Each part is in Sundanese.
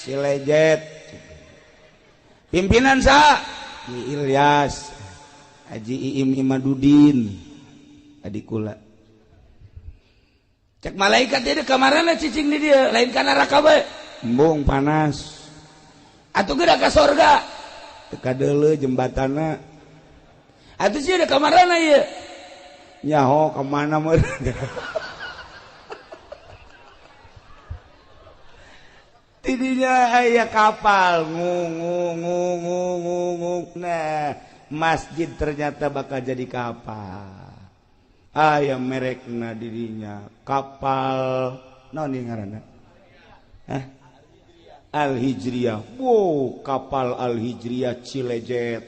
Cilejet. Pimpinan sa Ki Ilyas, Haji Iim Imadudin, adik kula. Cek malaikat dia kamarana cicing di dia, lain ka neraka bae. Embung panas. Atuh geura ka sorga. Teu kadeuleu jembatanna. Atuh sih ada kamarana ieu. Nyaho kemana meureun. Tidinya aya kapal ngung ngung ngung ngung ngung. Nah, masjid ternyata bakal jadi kapal. Aya merekna dirinya kapal naon ieu ngaranna? Hah? Al Hijriyah. Wow, kapal Al Hijriyah Cilejet.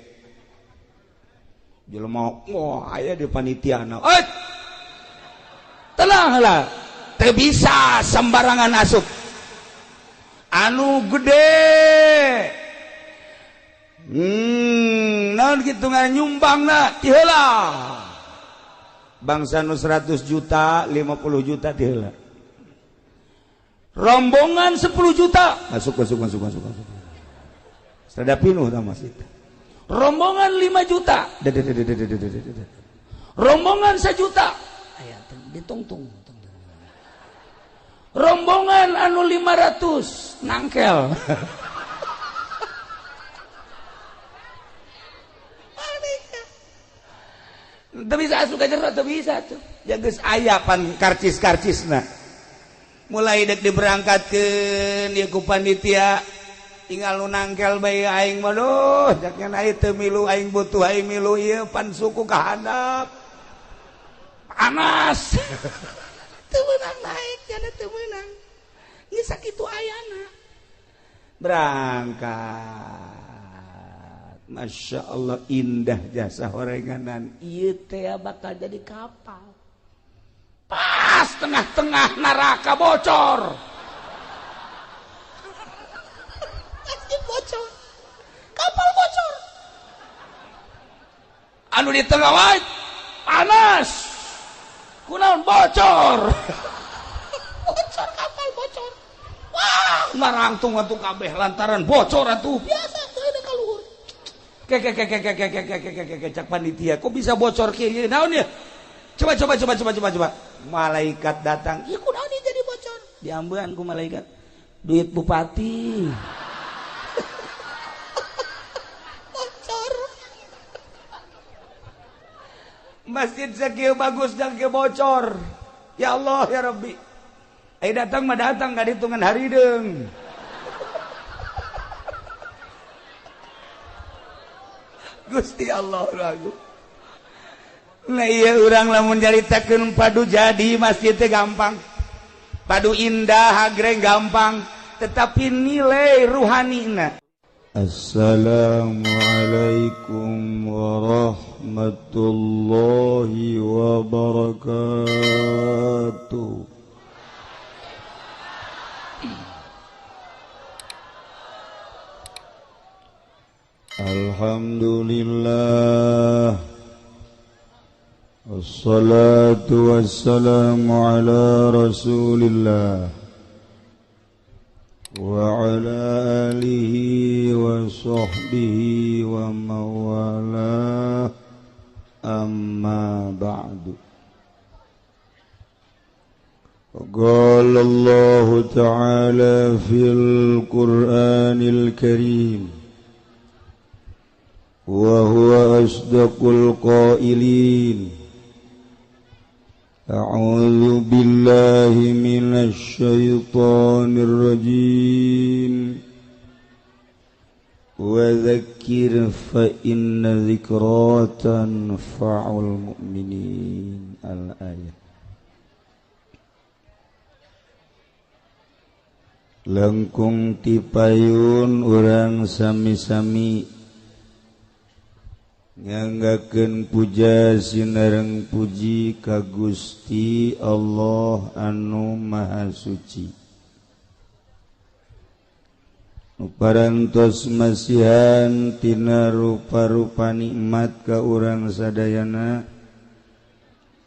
Jelema wah aya di panitiana. Eh! Tenanglah. Teu bisa sembarangan asup. Anu gede naon kitu nyumbangna ti heula bangsa nu 100 juta 50 juta ti heula rombongan 10 juta masuk masuk masuk masuk masuk rada pinuh tah masjid rombongan 5 juta rombongan 1 juta aya ditungtung rombongan anu 500 nangkel. Teu bisa asup ka jero, teu bisa tuh. Ya geus aya pan karcis-karcisna. Mulai dek diberangkatkeun ieu ku panitia tinggal nu nangkel bae aing mah duh, jaknya aing teu milu aing butuh aing milu ieu pan suku ka handap. Panas. Teu meunang naik jana teu meunang. Geus sakitu ayana. Berangkat. Masya Allah indah jasa horenganan. Ieu teh bakal jadi kapal. Pas tengah-tengah neraka bocor. Masjid bocor. Kapal bocor. Anu di tengah wae panas. Kunaon bocor. Bocor kapal bocor. Wah, marangtung atuh kabeh lantaran bocor atuh. Biasa teu ka luhur. Ke ke ke ke ke ke ke ke ke ke cak panitia, kok bisa bocor kieu naon ya? Coba coba coba coba coba coba. Malaikat datang, ieu kunaon ieu jadi bocor? Diambean ku malaikat. Duit bupati. Bocor. Masjid sakieu bagus dan ke bocor. Ya Allah ya Rabbi. Ayo datang mah datang ka ditungan harideung. Gusti Allah lagu. Nah iya urang lamun nyaritakeun padu jadi masjid teh gampang. Padu indah agreng gampang, tetapi nilai ruhanina. Assalamualaikum warahmatullahi wabarakatuh. Alhamdulillah. Wassalatu wassalamu ala Rasulillah wa ala alihi wa sahbihi wa mawalah, amma ba'du. Qala Allah ta'ala fil Qur'anil Karim wa huwa asdaqul qailin. A'udzu billahi minasy syaithanir rajim. Wa dzakkir fa inna dzikra tanfa'ul mu'minin. Al-ayat. Langkung tipayun urang sami-sami nganggakeun puja sinareng puji ka Gusti Allah anu Maha Suci. Nu parantos masihan tina rupa-rupa nikmat ka urang sadayana,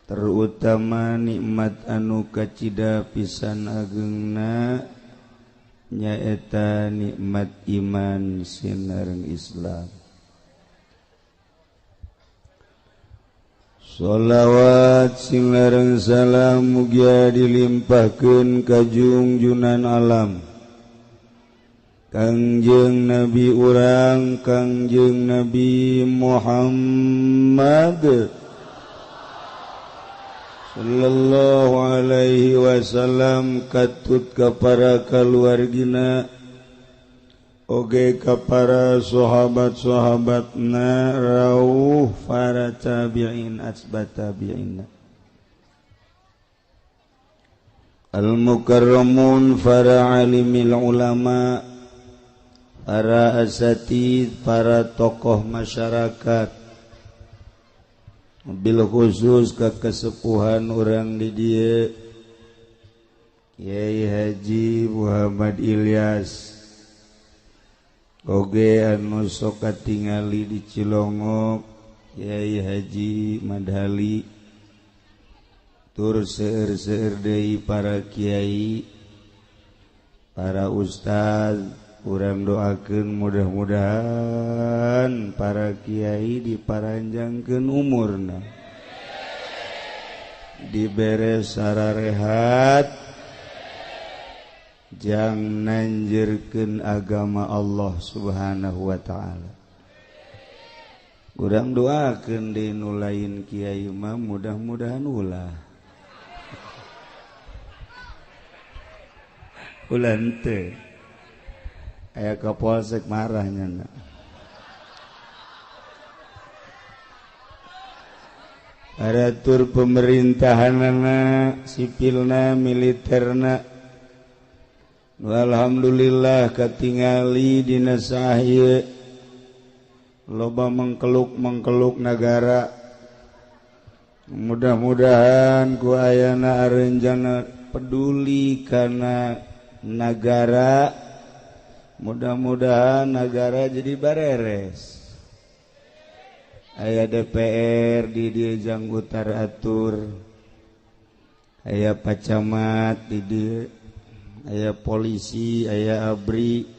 terutama nikmat anu kacida pisan agengna Nyaeta nikmat iman sinareng Islam. Sholawat sinareng salam mugia dilimpahkeun ka junjunan alam Kangjeng Nabi urang Kangjeng Nabi Muhammad sallallahu alaihi wasallam katut ka para kaluargina oge ka para sahabat-sahabatna rauh para tabi'in asbat tabi'in al mukarramun para alimil ulama para asatid para tokoh masyarakat bil khusus ke kesepuhan orang di dieu Kiai Haji Muhammad Ilyas oge anu sok katingali di Cilongok Kiai Haji Madhali tur seueur-seueur deui para kiai para ustaz. Urang doakeun mudah-mudahan para kiai diparanjangkeun umurna dibere sararehat jang nanjirkeun agama Allah Subhanahu wa taala. Urang doakeun deui nu lain kiai mah mudah-mudahan ulah ulah henteu. Aya kapolsek marahnya. Aratur pemerintahanana sipilna militerna. Alhamdulillah katingali dina sahie loba mengkeluk-mengkeluk nagara. Mudah-mudahan ku ayana arenjana peduli kana nagara. Mudah-mudahan negara jadi bareres. Aya DPR di dieu jang utar atur. Aya pacamat di dieu, aya polisi, aya ABRI.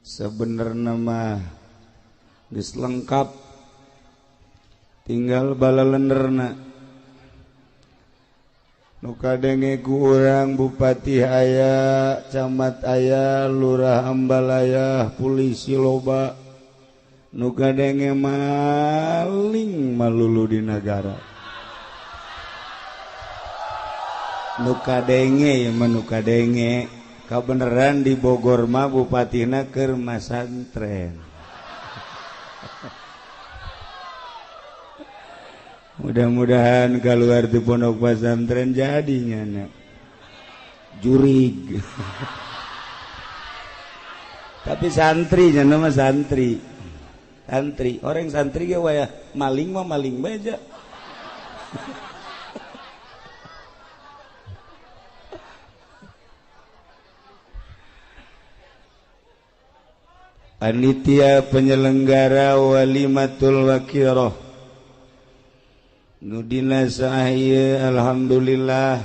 Sebenarnya mah geus lengkap. Tinggal balalenderna. Nu kadenge ku urang bupati aya, camat aya, lurah ambalaya, polisi loba. Nu kadenge maling malulu di nagara. Nu kadenge mah nu kadenge kabeneran di Bogor mah bupatina keur masantren. Mudah-mudahan keluar di pondok pesantren jadinya nak jurig. Tapi santri nya nama santri. Santri, orang santri ge waya maling mah maling bae aja. Panitia penyelenggara Walimatul Waqiroh nudina sahie alhamdulillah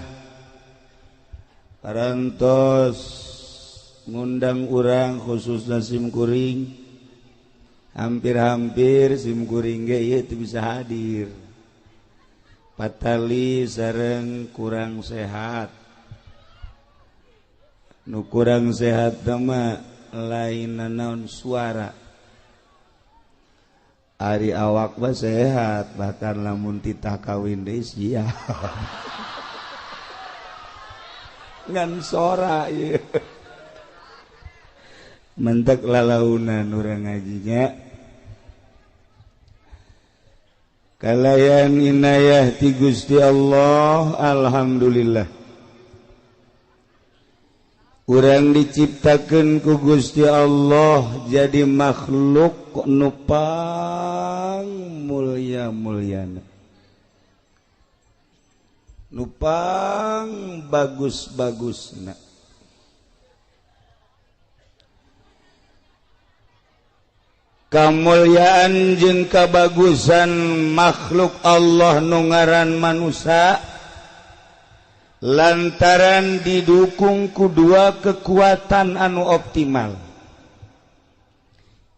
parantos ngundang urang khususna simkuring hampir-hampir simkuring ge ieu teu bisa hadir patali sareng kurang sehat nu kurang sehat mah lain naon suara. Ari awak mah sehat bahkan lamun titah kawin deui siap. Ngan sora ieu. Mentek lalaunan urang ngajinya. Kalayan inayah ti Gusti Allah alhamdulillah. Urang diciptakeun ku Gusti Allah jadi makhluk nu pang mulia-muliana, nu pang bagus-bagusna. Kamulyaan jeung kabagusan makhluk Allah nu ngaran manusia Lantaran didukung ku dua kekuatan anu optimal.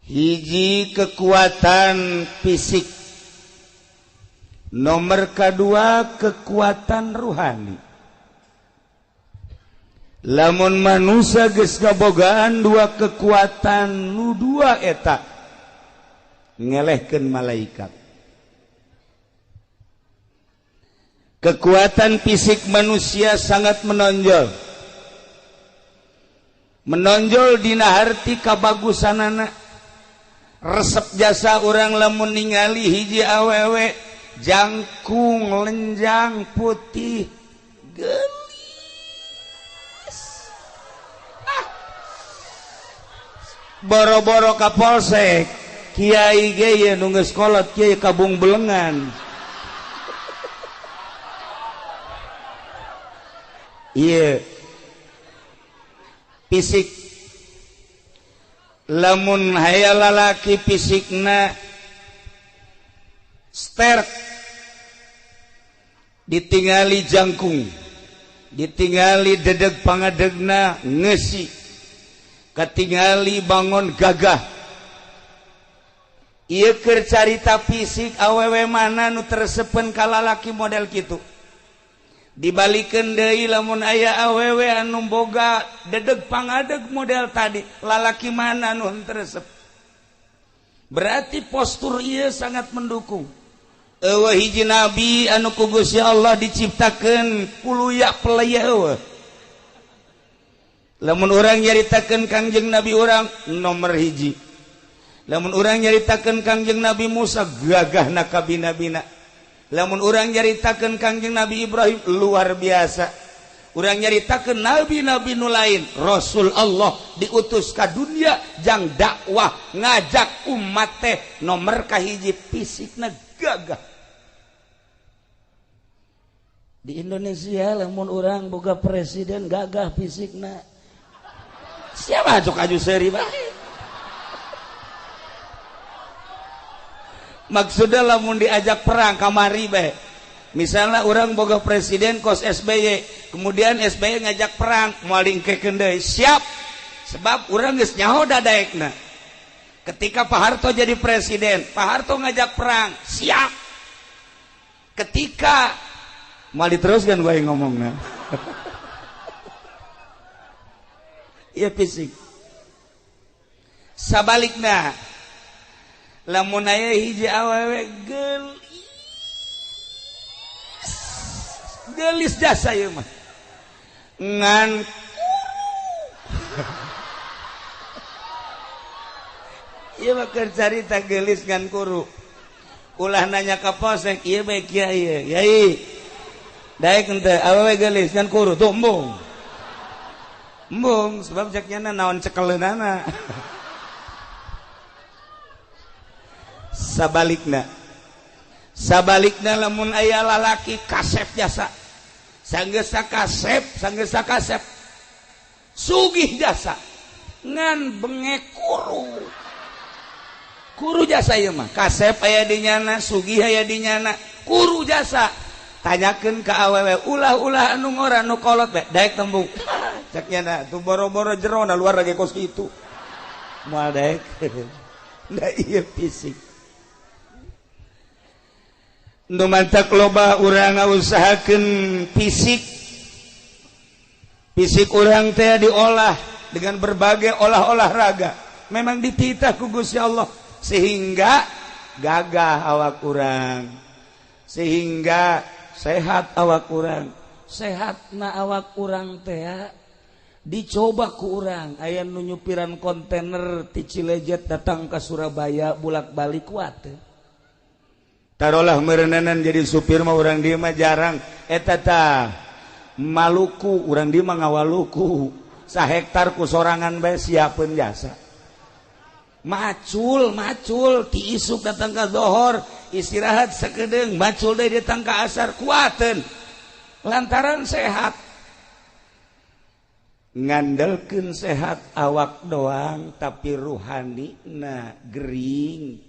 Hiji kekuatan fisik, nomor kedua kekuatan ruhani. Lamun manusia geus kabogaan dua kekuatan nu dua eta ngelehkeun malaikat. Kekuatan fisik manusia sangat menonjol. Menonjol dina harti kabagusanana. Resep jasa urang lamun ningali hiji awewe jangkung lenjang putih geulis. Ah. Boro-boro ka polsek, kiai ge ye nu geus kolot kiai kabung belengan. Iya, fisik. Lamun haya lalaki fisikna sterk, ditingali jangkung, ditingali dedeg pangadegna ngesi, katingali bangon gagah. Ieu keur carita fisik awewe mana nu tersepen ka lalaki model kitu. Dibalikeun deui lamun aya awewe anu boga dedeg pangadeg model tadi, lalaki mana nu henteu resep. Berarti postur ieu sangat mendukung. Eueuh hiji nabi anu ku Gusti Allah diciptakeun kuluya pelaya eueuh. Lamun urang nyaritakeun Kangjeng Nabi urang nomor hiji. Lamun urang nyaritakeun Kangjeng Nabi Musa gagahna kabina-bina. Lamun urang nyaritakeun Kangjeng Nabi Ibrahim luar biasa. Urang nyaritakeun nabi-nabi nu lain, Rasul Allah diutus ka dunia jang dakwah ngajak umat teh nomor kahiji fisikna gagah. Di Indonesia lamun urang boga presiden gagah fisikna. Siapa cok aju seuri bae. Maksudnya lamun diajak perang kamari bae. Misalnya orang boga presiden kos SBY, kemudian SBY ngajak perang, moal diengkekeun deui, siap. Sebab urang geus nyaho dadaekna. Ketika Pak Harto jadi presiden, Pak Harto ngajak perang, siap. Ketika moal diteruskan gue ngomongna. Iya fisik. Sabalikna lamun aya hiji awewe geulis geulis jasa ieu mah ngan kuru. Ieu mah keur carita geulis ngan kuru. Ulah nanya ka polsek ieu bae kiai yai daek henteu awewe geulis ngan kuru tuh embung. Embung sebab cek nyana naon cekeleunana. Sabalikna, sabalikna lamun aya lalaki kasep jasa, sanggeus kasep, sanggeus kasep, sugih jasa, ngan bengek kuru, kuru jasa ieu mah, kasep aya di nyana, sugih aya di nyana, kuru jasa. Tanyakeun ka awewe, ulah-ulah anu ngora nu kolot bae, daek tembung. Cek nyana tuh boro-boro jero na luar lagi kos kitu. Moal daek. Da ieu fisik. Nu mantak loba urang ngausahakeun fisik. Fisik urang teh diolah dengan berbagai olah-olahraga. Memang dititah ku Gusti Allah sehingga gagah awak urang, sehingga sehat awak urang. Sehatna awak urang teh dicoba ku urang. Aya nu nyupiran kontainer ti Cilejet datang ka Surabaya bolak-balik kuat teh. Tarolah merenanan jadi supir mah urang dieu mah jarang eta tah Maluku urang dieu mah ngawaluku sahektar ku sorangan bae siapeun jasa. Macul macul ti isuk datang ka zohor istirahat sakedeung macul deui datang ka asar kuateun lantaran sehat. Ngandelkeun sehat awak doang tapi ruhanina gering.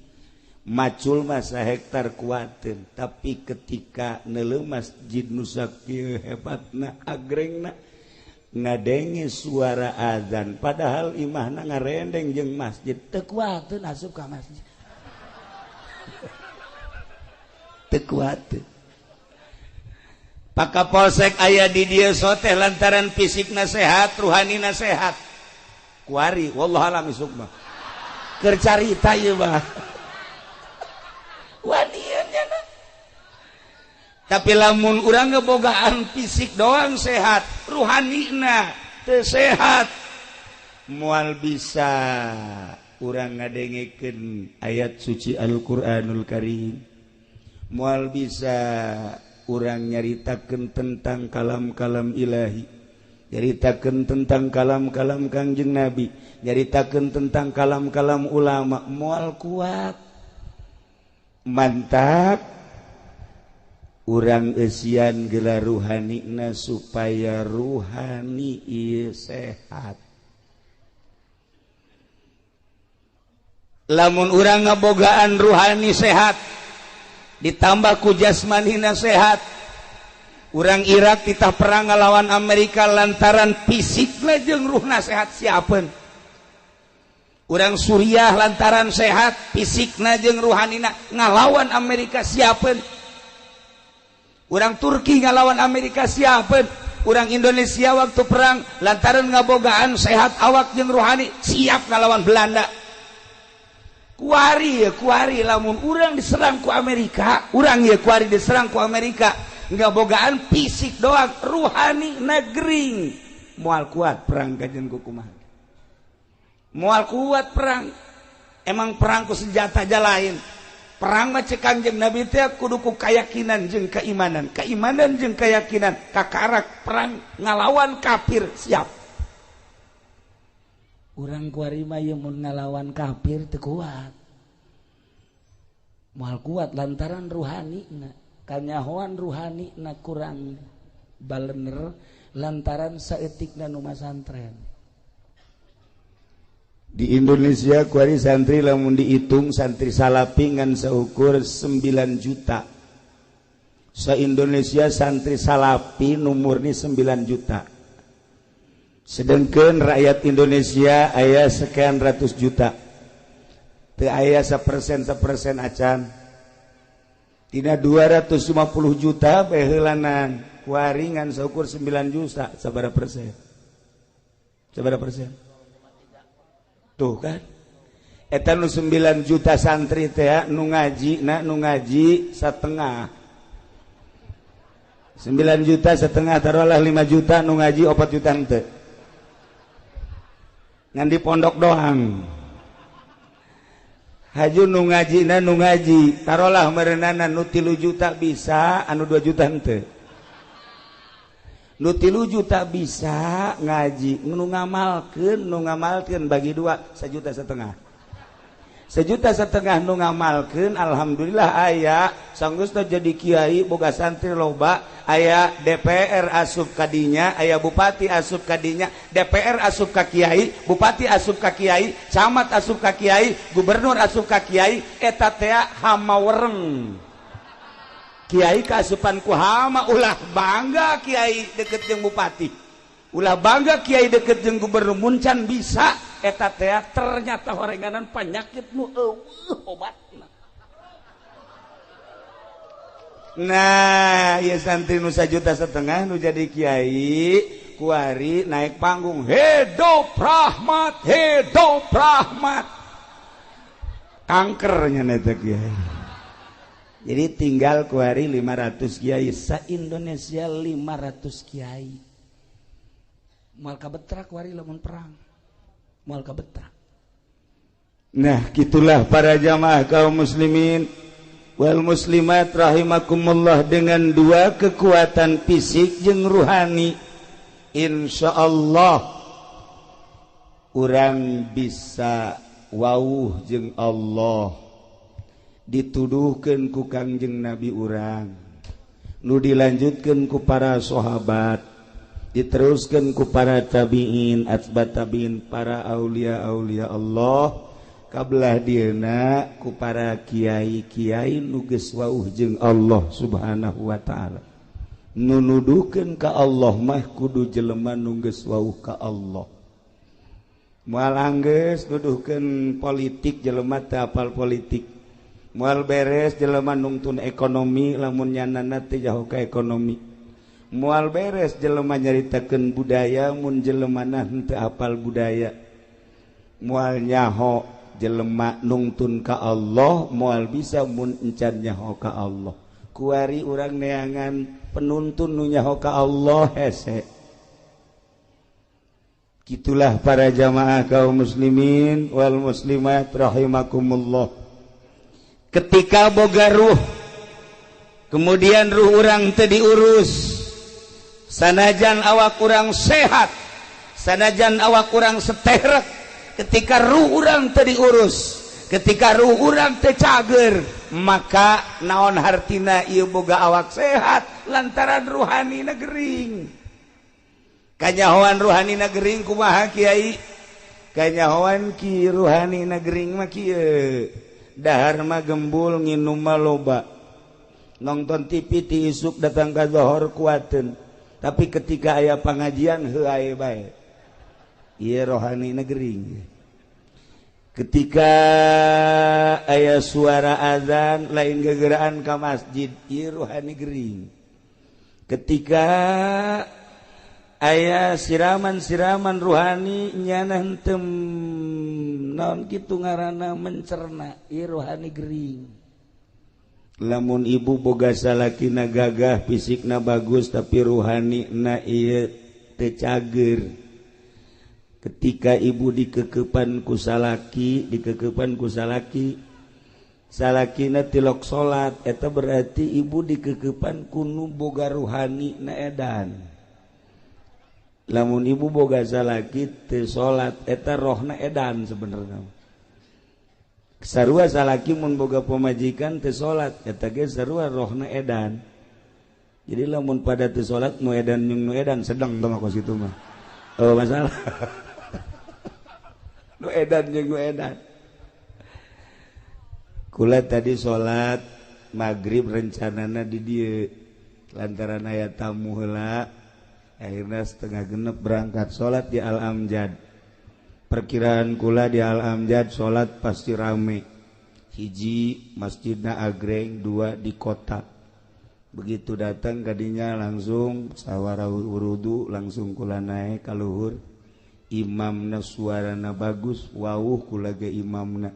Macul masa hektar kuateun, tapi ketika neuleuh masjid nu sakieu hebatna agrengna ngadenge suara azan padahal imahna ngarendeng jeung masjid teu kuateun asup ka masjid. Teu kuateun. Pak Kapolsek aya di dieu soteh lantaran fisikna sehat, ruhanina sehat. Kuari wallahu alam isuk mah. Keur carita ieu mah. Tapi lamun urang ngebogaan fisik doang sehat, ruhanina teu sehat, moal bisa urang ngadengekeun ayat suci Al-Qur'anul Karim, moal bisa urang nyaritakeun tentang kalam-kalam ilahi, nyaritakeun tentang kalam-kalam Kangjeng Nabi, nyaritakeun tentang kalam-kalam ulama, moal kuat. Mantap urang eusian gelar ruhanina supaya ruhani ieu sehat. Lamun urang ngabogaan ruhani sehat ditambah ku jasmanina sehat, urang Irak titah perang ngalawan Amerika lantaran fisikna jeung ruhna sehat siapeun. Urang Suriah lantaran sehat fisikna jeung ruhanina ngalawan Amerika siapeun. Urang Turki ngalawan Amerika siapeun. Urang Indonesia waktu perang lantaran ngabogaan sehat awak jeung ruhani siap ngalawan Belanda. Kuari ya kuari lamun urang diserang ku Amerika, urang ya kuari diserang ku Amerika ngabogaan fisik doang, ruhani negering moal kuat perang kajen ku kumaha. Moal kuat perang. Emang perang ku senjata aja lain. Perang mah cek Kangjeng Nabi teh kudu ku keyakinan jeung keimanan, keimanan jeung keyakinan, kakarak perang ngalawan kafir siap. Urang kuari mah ieu mun ngalawan kafir teu kuat. Moal kuat lantaran ruhanina, kanyahoan ruhanina kurang balener lantaran saeutikna nu masantren. Di Indonesia kuari santri lamun dihitung santri salapi ngan seukur 9 juta. Se-Indonesia santri salapi nu murni 9 juta. Sedangkan rakyat Indonesia aya sekian ratus juta. Teu aya 1% acan. Tina 250 juta baheulanan kuari ngan seukur 9 juta sabaraha persen? Sabaraha persen? Tuh kan eta nu 9 juta santri teh nu ngaji na nu ngaji setengah 9 juta setengah taruhlah 5 juta nu ngaji 4 juta henteu ngan di pondok doang. Haju nu ngaji na nu ngaji taruhlah merenana nu 3 juta bisa anu 2 juta henteu. Nu 3 juta bisa ngaji, nu ngamalkeun bagi dua 1,5 juta. 1,5 juta nu ngamalkeun alhamdulillah aya sanggeus jadi kiai boga santri loba, aya DPR asup kadinya, aya bupati asup kadinya, DPR asup ka kiai, bupati asup ka kiai, camat asup ka kiai, gubernur asup ka kiai, eta teh hama wereng. Kiai kaasupan ku hama, ulah bangga kiai deket jeung bupati, ulah bangga kiai deket jeung gubernur, muncan bisa eta teh ternyata horenganan penyakit nu eueuh obatna. Nah, ieu santri nu 1,5 juta nu jadi kiai kuari naik panggung hidup rahmat, hidup rahmat, kankernya eta kiai. Jadi tinggal kuari 500 kiai sa-Indonesia 500 kiai. Moal kabetrak kuari lamun perang. Moal kabetrak. Nah, gitulah para jamaah kaum muslimin wal muslimat rahimakumullah dengan dua kekuatan fisik jeung ruhani. Insyaallah urang bisa wauh jeung Allah. Dituduhkeun ku Kangjeng Nabi urang, nu dilanjutkeun ku para sahabat, diteruskeun ku para tabiin, atba tabiin, para aulia-aulia Allah. Kabelah dieuna ku para kiai-kiai nu geus wauh jeung Allah Subhanahu wa taala. Nu nuduhkeun ka Allah mah kudu jelema nu geus wauh ka Allah. Moal anggeus nuduhkeun politik jelema teu apal politik. Moal beres jelema nungtun ekonomi lamun nyanana teu jauh ka ekonomi. Moal beres jelema nyaritakeun budaya mun jelemana henteu apal budaya. Moal nyaho jelema nungtun ka Allah, moal bisa mun encan nyaho ka Allah. Kuari urang neangan penuntun nu nyaho ka Allah hese. Gitulah para jamaah kaum muslimin wal muslimat rahimakumullah. Ketika boga ruh, kemudian ruh urang teu diurus, sanajan awak urang sehat, sanajan awak urang seterek, ketika ruh urang teu diurus, ketika ruh urang teu cager, maka naon hartina ieu boga awak sehat lantaran ruhanina gering. Kanyahoan ruhanina gering kumaha kiai? Kanyahoan ki ruhanina gering mah kieu. Dahar mah gembul, nginum mah loba. Nonton TV ti isuk datang ka zohor kuateun. Tapi ketika aya pangajian heuh ae bae. Ieu rohanina gering. Ketika aya suara azan lain gegeraan ka masjid, ieu rohani gering. Ketika aya siraman-siraman ruhani nyana henteu naon kitu ngaranna mencerna, ieu rohani gering. Lamun ibu boga salakina gagah, fisikna bagus tapi ruhanina ieu teu cager. Ketika ibu dikekepan ku salaki, dikekepan ku salaki, salakina tilok salat, eta berarti ibu dikekepan ku nu boga ruhani na edan. Lamun ibu boga salaki teu salat, eta rohna edan sebenarnya. Sarua salaki mun boga pamajikan teu salat, eta ge sarua rohna edan. Jadi lamun pada teu salat nu edan jeung nu edan sedang tah kos kitu mah. Oh masalah. Nu edan jeung nu edan. Kula tadi salat maghrib rencanana di dieu, lantaran aya tamu heula, akhirnya 5:30 berangkat salat di Al Amjad. Perkiraan kula di Al Amjad salat pasti rame. Hiji masjidna agreng, dua di kota. Begitu datang kadinya langsung sawara wudu, langsung kula naik ka luhur. Imamna suarana bagus, wawuh kula ge imamna.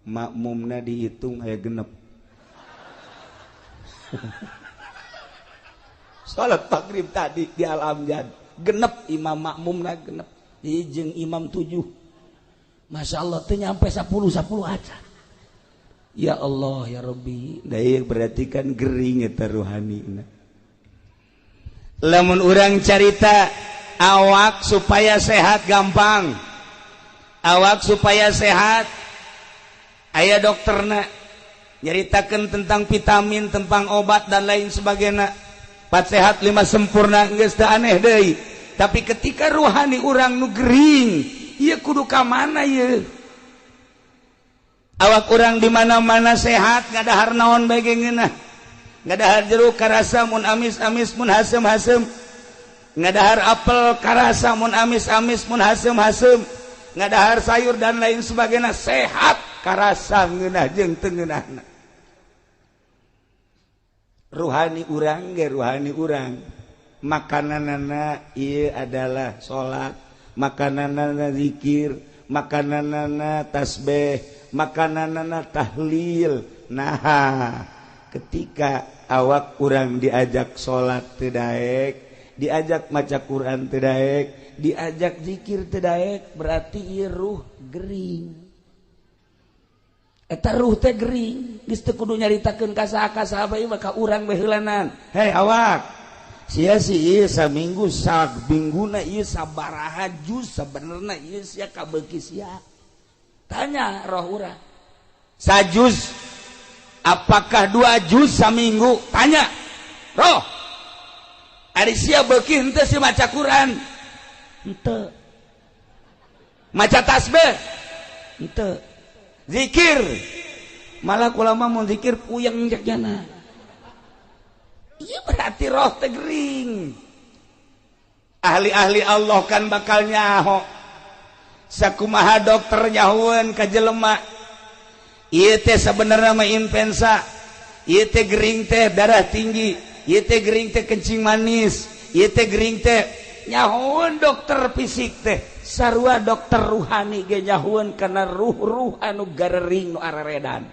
Makmumna dihitung aya genep. Salat maghrib tadi di Al Amjad genep imam makmumna genep. Jeung imam 7. Masya Allah teu nyampe 10 aja. Ya Allah ya Rabbi, da berarti kan gering eta ruhanina. Lamun urang carita awak supaya sehat gampang. Awak supaya sehat aya dokterna nyaritakeun tentang vitamin, tentang obat dan lain sebagainya. 4 sehat 5 sempurna geus teu aneh deui. Tapi ketika ruhani urang nu gering, ieu kudu ka mana ieu? Awak urang di mana-mana sehat, ngadahar naon bae ge ngeunah. Ngadahar jeruk karasa mun amis-amis mun haseum-haseum. Ngadahar apel karasa mun amis-amis mun haseum-haseum. Ngadahar sayur dan lain sebagainya sehat karasa ngeunah jeung teu ngeunahna. Ruhani urang ge ruhani urang. Makananana ieu adalah salat, makananana zikir, makananana tasbih, makananana tahlil. Nah, ketika awak urang diajak salat teu daek, diajak maca Quran teu daek, diajak zikir teu daek, berarti ieu ruh gering. Eta ruh teh gering, geus teu kudu nyaritakeun ka saha ka saha bae mah ka urang bae heulanan. Hei awak, sia sih ieu saminggu sabingguna ieu sabaraha juz sabenerna ieu sia kabeuki sia. Tanya roh urang. Sajuz apakah 2 juz saminggu? Tanya roh. Ari sia beuki henteu si maca Quran? Henteu. Maca tasbih? Henteu. Zikir malah kula mah mun zikir puyeng cek jana. Iya berarti roh teh gering. Ahli-ahli Allah kan bakal nyaho. Sakumaha dokter nyahoeun ka jelema. Ieu teh sabenerna mah influenza. Ieu teh gering teh darah tinggi, ieu teh gering teh kencing manis, ieu teh gering teh nyahoeun dokter fisik teh. Sarua dokter ruhani ge nyahoeun kana ruh-ruh anu garering nu areredan.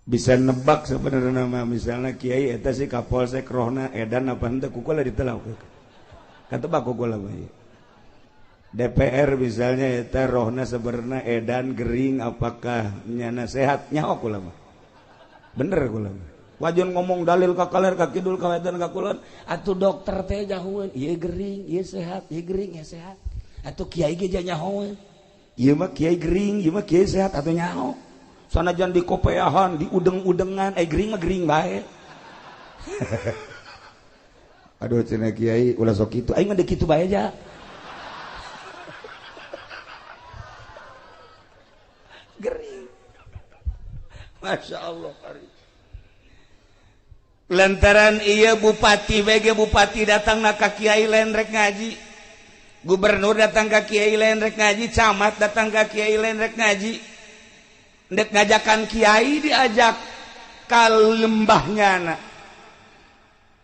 Bisa nebak sebenarnya mah misalnya kiai eta si kapolsek rohna edan apa henteu kukula ditelak. Katebak kukula mah. DPR misalnya eta rohna sebenarnya edan gering apakah nyana sehat nyaho kula mah. Bener kula mah. Wajan ngomong dalil ka kaler ka kidul ka wetan ka kulon atuh dokter teh nyahoeun ieu gering ieu sehat ieu gering ieu sehat. Atuh kiai ge nyahoeun ieu mah kiai gering ieu mah kiai sehat atuh nyaho. Sanajan di kopeahan, di udeng-udengan, gering mah gering bae. Aduh cenah kiai ulah sok kitu, aing mah deuk kitu bae aja. Gering. Masya Allah. Lantaran iya bupati BG bupati datang na ka kiai lain rek ngaji. Gubernur datang ka kiai lain rek ngaji, camat datang ka kiai lain rek ngaji. Ndek ngajakan kiai diajak ka lembahnya na.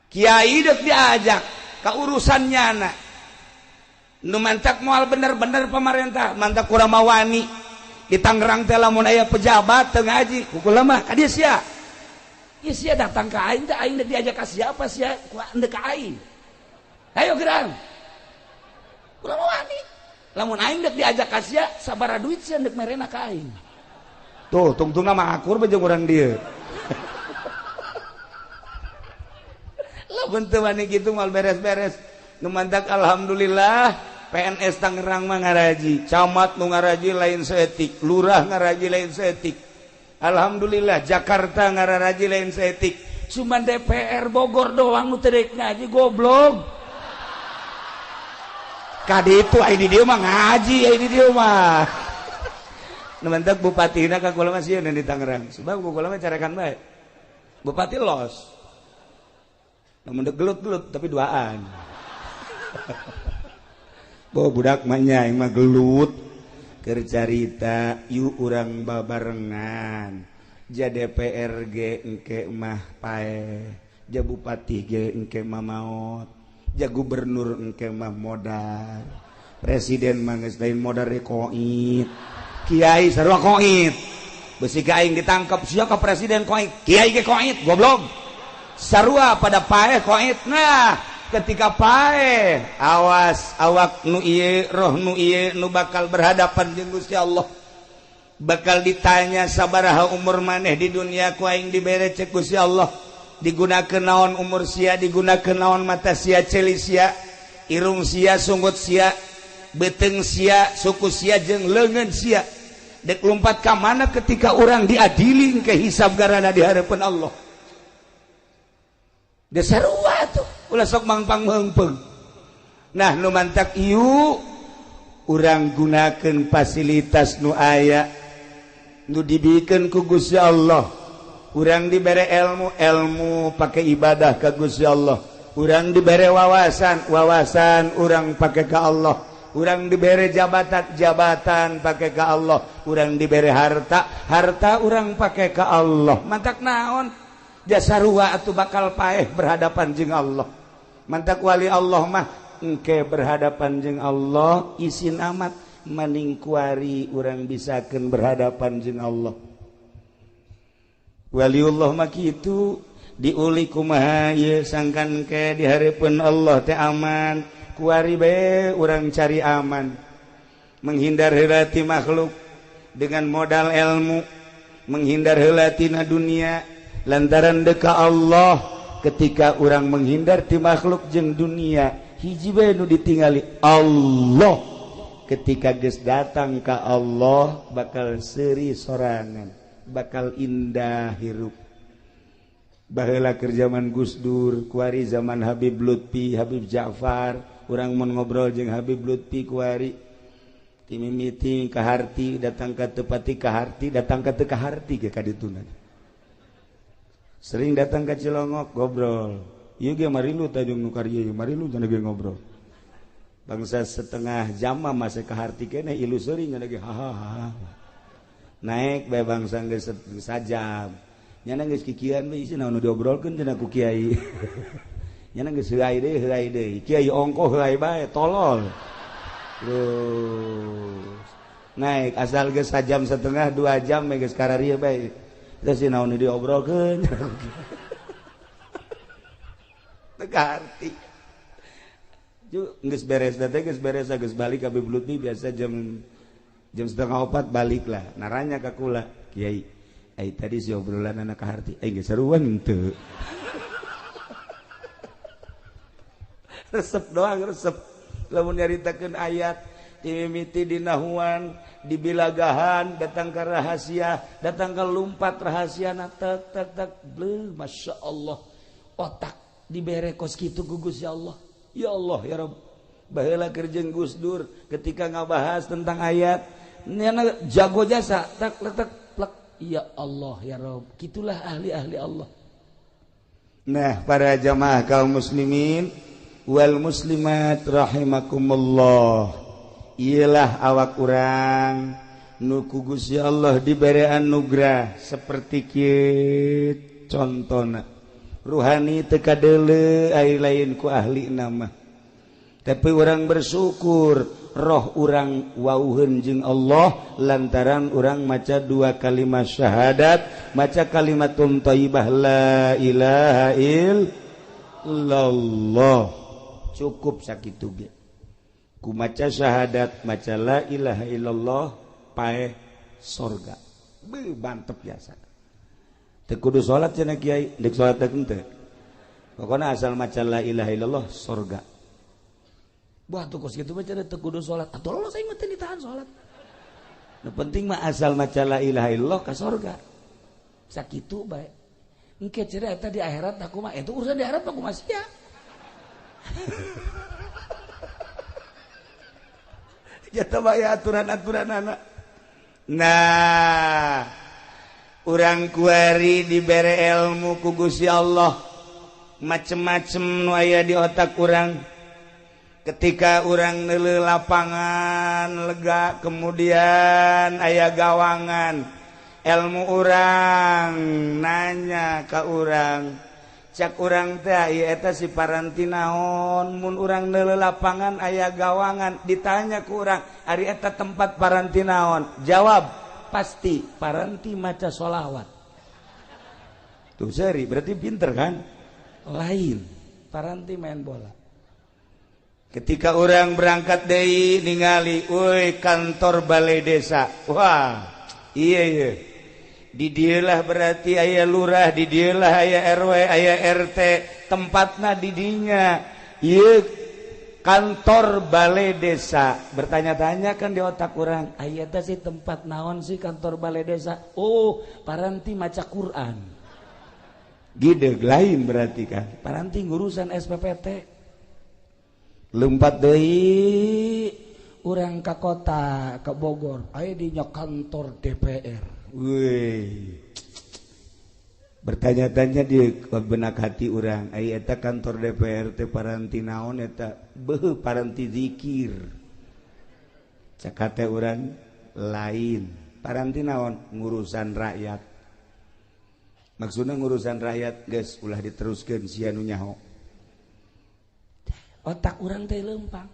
Kiai dek diajak ka urusannya na. Nu mantak moal bener-bener pemerintah, mantak kurang mawani. Di Tangerang teh lamun aya pejabat teu ngaji, kukula mah ka dieu sia. Ieu sia datang ka aing teh aing diajak ka siapa sia? Ku ndek ka aing. Ayo gerang. Kula mawani. Lamun aing dek diajak ka sia, sabaraha duit sia ndek merena ka aing. Tuh, tungtungna mah akur bae jeung urang dieu. Lamun teu wani kitu moal beres-beres. Nu mantak alhamdulillah PNS Tangerang mah ngaraji, camat nu ngaraji lain saeutik, lurah ngaraji lain saeutik. Alhamdulillah Jakarta ngaraji lain saeutik. Cuman DPR Bogor doang nu teu rek ngaji goblok. Ka ditu ai di dieu mah ngaji ai di dieu mah. Nu mantak bupatina ka kula mah sieun di Tangerang. Sebab kula mah carekan bae. Bupati los. Namun dek gelut-gelut tapi duaan. Bo budak mah nya aing mah gelut keur carita yuk urang babarengan. Ja DPR ge engke mah paeh, ja bupati ge engke mah maot, ja gubernur engke mah modar, presiden mah geus lain modar koit. Kiai sarua koit. Besi ka aing ditangkap sia ka presiden koit, kiai ge koit goblok. Sarua pada paeh koit. Nah, ketika paeh awas awak nu ieu roh nu ieu nu bakal berhadapan jeung Gusti Allah. Bakal ditanya sabaraha umur maneh di dunia ku aing dibere cek Gusti Allah. Digunakeun naon umur sia, digunakeun naon mata sia, ceuli sia, irung sia, sunggut sia, beuteung sia, suku sia jeung leungeun sia. Dek lompat ka mana ketika orang diadili ke hisab garana di hadapan Allah. Dia sarua tuh ulah sok mangpang meungpeung. Nah nu mantak ieu urang gunakeun fasilitas nu aya nu dibikeun ku Gusti Allah. Urang dibere ilmu, ilmu pake ibadah ka Gusti Allah. Urang dibere wawasan, wawasan urang pake ka Allah. Urang dibere jabatan, jabatan pake ka Allah. Urang dibere harta, harta urang pake ka Allah. Mantak naon? Jasa sarua atuh bakal paeh berhadapan jeung Allah. Mantak wali Allah mah engke berhadapan jeung Allah isin amat maning kuari urang bisakeun berhadapan jeung Allah. Waliullah mah kitu diuli kumaha ieu sangkan ke di hareupeun Allah teh aman. Kuari bae urang cari aman, menghindar heula ti makhluk dengan modal ilmu, menghindar heula tina dunia lantaran deka Allah. Ketika urang menghindar ti makhluk jeung dunia, hiji bae nu ditingali Allah. Ketika geus datang ka Allah bakal seuri sorangan, bakal indah hirup. Baheula keur zaman Gus Dur, kuari zaman Habib Lutfi, Habib Ja'far, urang mun ngobrol jeung Habib Lutfi kuari. Ti mimiti kaharti datang ka tepati kaharti datang ka teu kaharti ge ka dituna. Sering datang ka Cilongok ngobrol. Ieu ge marilu tajung nu karya ieu marilu cenah ge ngobrol. Bangsa setengah jam mah masih kaharti keneh ilu seuring cenah ge hahaha. Naik bae bangsa geus sajam. Nyana geus kikian we isi naon nu diobrolkeun cenah ku kiai. Nyana geus heuai deui kiai ongkoh heuai bae tolol. Terus naik asal geus sajam setengah 2 jam geus kararieu bae. Terus naon nu diobrolkeun. Teu kaharti. Ju geus beres teh geus beres geus balik ka Bibluti biasa jam 3:30 balik lah. Naranya ka kula, kiai, ai tadi si obrolan anak kaharti, ai geus seruan henteu. Resep doang resep. Lamun nyaritakeun ayat timimiti dinahuan, dibilagahan, datang ke rahasia, datang ke lumpat rahasiana tek tek tek bleh Masya Allah. Otak dibere kos kitu ku Gusti Allah. Ya Allah ya Rabb. Baheula keur jeung Gus Dur ketika ngabahas tentang ayat nyana jago jasa tek tek plek. Ya Allah ya Rabb. Kitulah ahli-ahli Allah. Nah, para jamaah kaum muslimin wal muslimat rahimakumullah, ialah awak urang nu ku Gusti Allah dibere anugerah seperti kieu contona ruhani teu kadeuleu ai lain ku ahli nama, tapi urang bersyukur roh urang wauheun jeung Allah lantaran urang maca 2 kalimat syahadat, maca kalimatun thayyibah la ilaha illallah. Cukup sakitu ge ku maca syahadat maca la ilaha illallah paeh sorga. Beuh mantep biasa. Teu kudu salat cenah kiai, deuk salat teh henteu. Pokona asal maca la ilaha illallah sorga. Wah tuh kos kitu mah cenah teu kudu salat. Atuh lolos aing mah teu ditahan salat. Nu penting mah asal maca la ilaha illallah ka sorga. Sakitu bae. Engke cenah eta di akhirat aku mah itu urusan di akhirat mah kumaha sia. Jatuh bae aturan-aturan anak. Nah, urang kuari dibere ilmu ku Gusti Allah. Macem-macem nu aya di otak urang. Ketika urang neuleuh lapangan lega, kemudian aya gawangan. Ilmu urang nanya ka urang. Cak urang teh ieu eta si paranti naon, mun urang neuleuh lapangan aya gawangan, ditanya ku urang ari eta tempat paranti naon, jawab pasti paranti maca sholawat. Tuh seri berarti pinter kan? Lain paranti main bola. Ketika orang berangkat deui ningali euy kantor balai desa, wah iya iya di dieulah berarti aya lurah, di dieulah aya RW, aya RT, tempatna di dinya. Ieu kantor balai desa. Bertanya-tanya kan di otak urang, aya teh sih tempat naon sih kantor balai desa? Oh, paranti maca Quran. Gideg lain berarti kan. Paranti ngurusan SPPT. Lompat deui urang ka kota, ka Bogor, aya di nya kantor DPR. Wih. Bertanya-tanya di benak hati urang, ai eta kantor DPR teh paranti naon eta? Beuh paranti zikir. Cak hate urang lain. Paranti naon? Ngurusan rakyat. Maksudna ngurusan rakyat geus ulah diteruskeun sia nu nyaho. Otak urang teh lempang.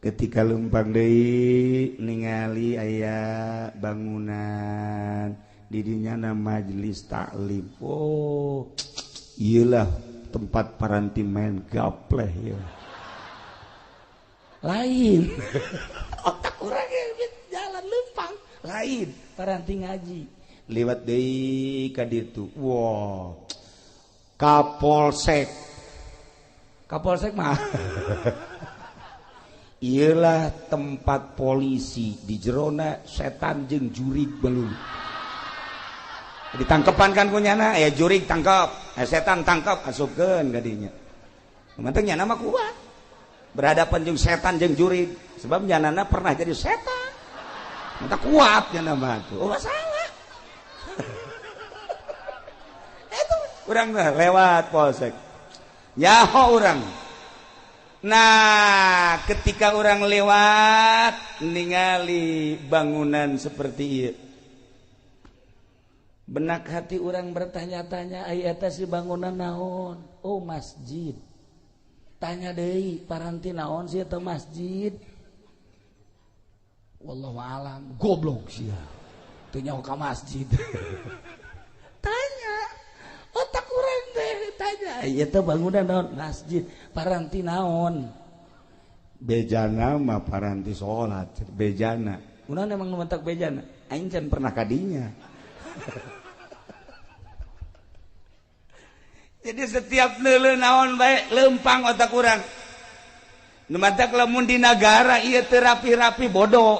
Ketika lempang deui ningali aya bangunan didinya na majelis taklim. Oh, iyalah tempat paranti main gapleh ya. Lain. Otak urang jalan lempang, lain paranti ngaji. Lewat deui ka ditu. Wah. Kapolsek. Kapolsek mah. Iyalah tempat polisi di jerona setan jeung jurig belum. Ditangkepan kan kunyana, ya jurig tangkap, ya setan tangkap, asupkeun ka dinya. Penting nyana mah kuat. Berhadapan jeung setan jeung jurig, sebab nyanana pernah jadi setan. Mata kuat nya nama tuh. Oh salah. Itu urang lewat polsek. Nyaho urang. Nah, ketika orang lewat ningali bangunan seperti ieu. Benak hati orang bertanya-tanya, ai eta si bangunan naon? Oh, masjid. Tanya deui, paranti naon sih eta masjid? Wallahu alam, goblok sia. Teu nyaho ka masjid. Tanya. Otak urang teh tanya, ai eta bangunan naon? Masjid. Paranti naon? Bejana mah paranti salat, bejana. Kunaon emang nu mentak bejana? Aing can pernah kadinya. Jadi setiap neuleuh naon bae lempang otak urang. Nu matak lamun di nagara ieu teu rapi-rapi bodoh.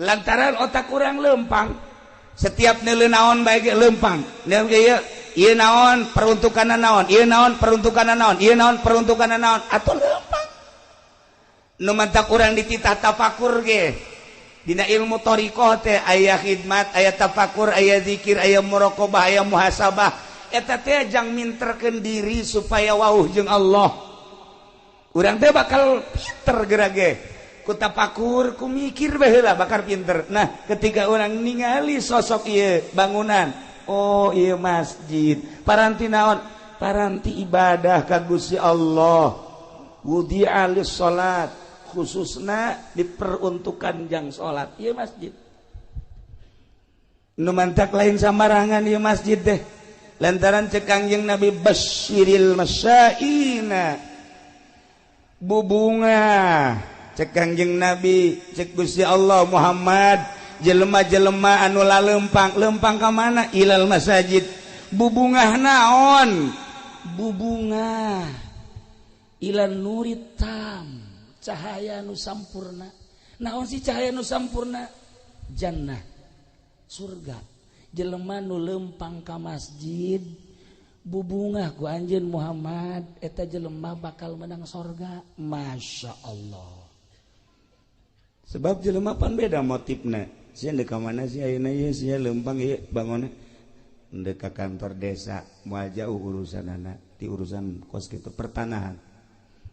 Lantaran otak urang lempang. Setiap neuleuh naon bae ge lempang. Ieu ieu naon peruntukanna naon, ieu naon peruntukanna naon, ieu naon peruntukanna naon, atuh lempang. Nu matak urang dititah tafakur ge. Dina ilmu thariqah teh aya khidmat, aya tafakur, aya zikir, aya muraqabah, aya muhasabah. Eta teh jang minterkeun diri supaya wauh jeung Allah. Urang teh bakal pinter gerage. Ku tafakur, ku mikir baheula bakal pinter. Nah, ketika urang ningali sosok ieu bangunan, oh ieu masjid, paranti naon? Paranti ibadah ka Gusti Allah. Wudi'a lis-shalat, khususna diperuntukkan jang salat ieu masjid. Nu mantak lain sambarangan ieu masjid teh. Lantaran cek Kangjeng Nabi basyiril masyaina, bubunga cek Kangjeng Nabi, cek Gusti Allah Muhammad, jelema-jelema anu lalempang, lempang ka mana? Ilal masajid. Bubungah naon? Bubungah ilan nurit tam, cahaya nu sampurna. Naon sih cahaya nu sampurna? Jannah, surga. Jelema nu lempang ka masjid bubungah ku anjeun Muhammad, eta jelema bakal menang sorga. Masya Allah. Sebab jelema pan beda motifna. Sia deuk ka mana sih ayeuna ieu, sia lempang ieu bangunna deuk ka kantor desa, moal jauh urusanana ti urusan kos kitu pertanahan.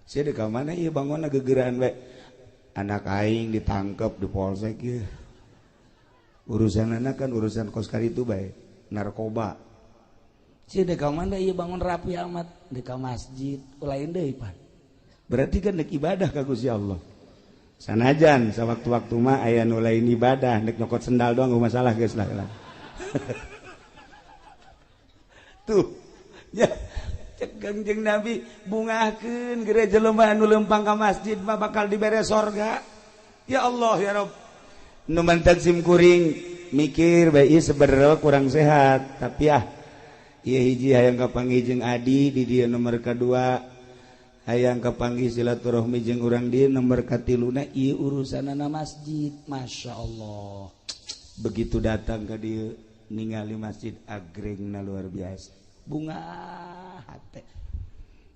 Sia deuk ka mana ieu bangunna gegeraan bae. Anak aing ditangkep di polsek ieu. Urusan anak kan urusan kos karitu bae, narkoba. Sia deuk ka mana ieu bangun rapi amat, deuk ka masjid, lain deui pan. Berarti kan deuk ibadah ka Gusti Allah. Sanajan sawaktu-waktu mah aya nu lain ibadah, deuk nyokot sendal doang eueuh masalah geus lah. Tuh, ya cek Kangjeng Nabi bungahkeun gere jelema anu lempang ka masjid mah bakal dibere sorga. Ya Allah ya Rabb. Nu mantak sim kuring mikir bae ieu sebenarnya kurang sehat, tapi ah ieu hiji hayang kapanggih jeung adi di dieu nomor kadua, hayang kapanggih silaturahmi jeung urang dieu nomor katiluna ieu urusanana masjid. Masya Allah. Begitu datang ka dieu ningali masjid agrengna luar biasa, bunga hate.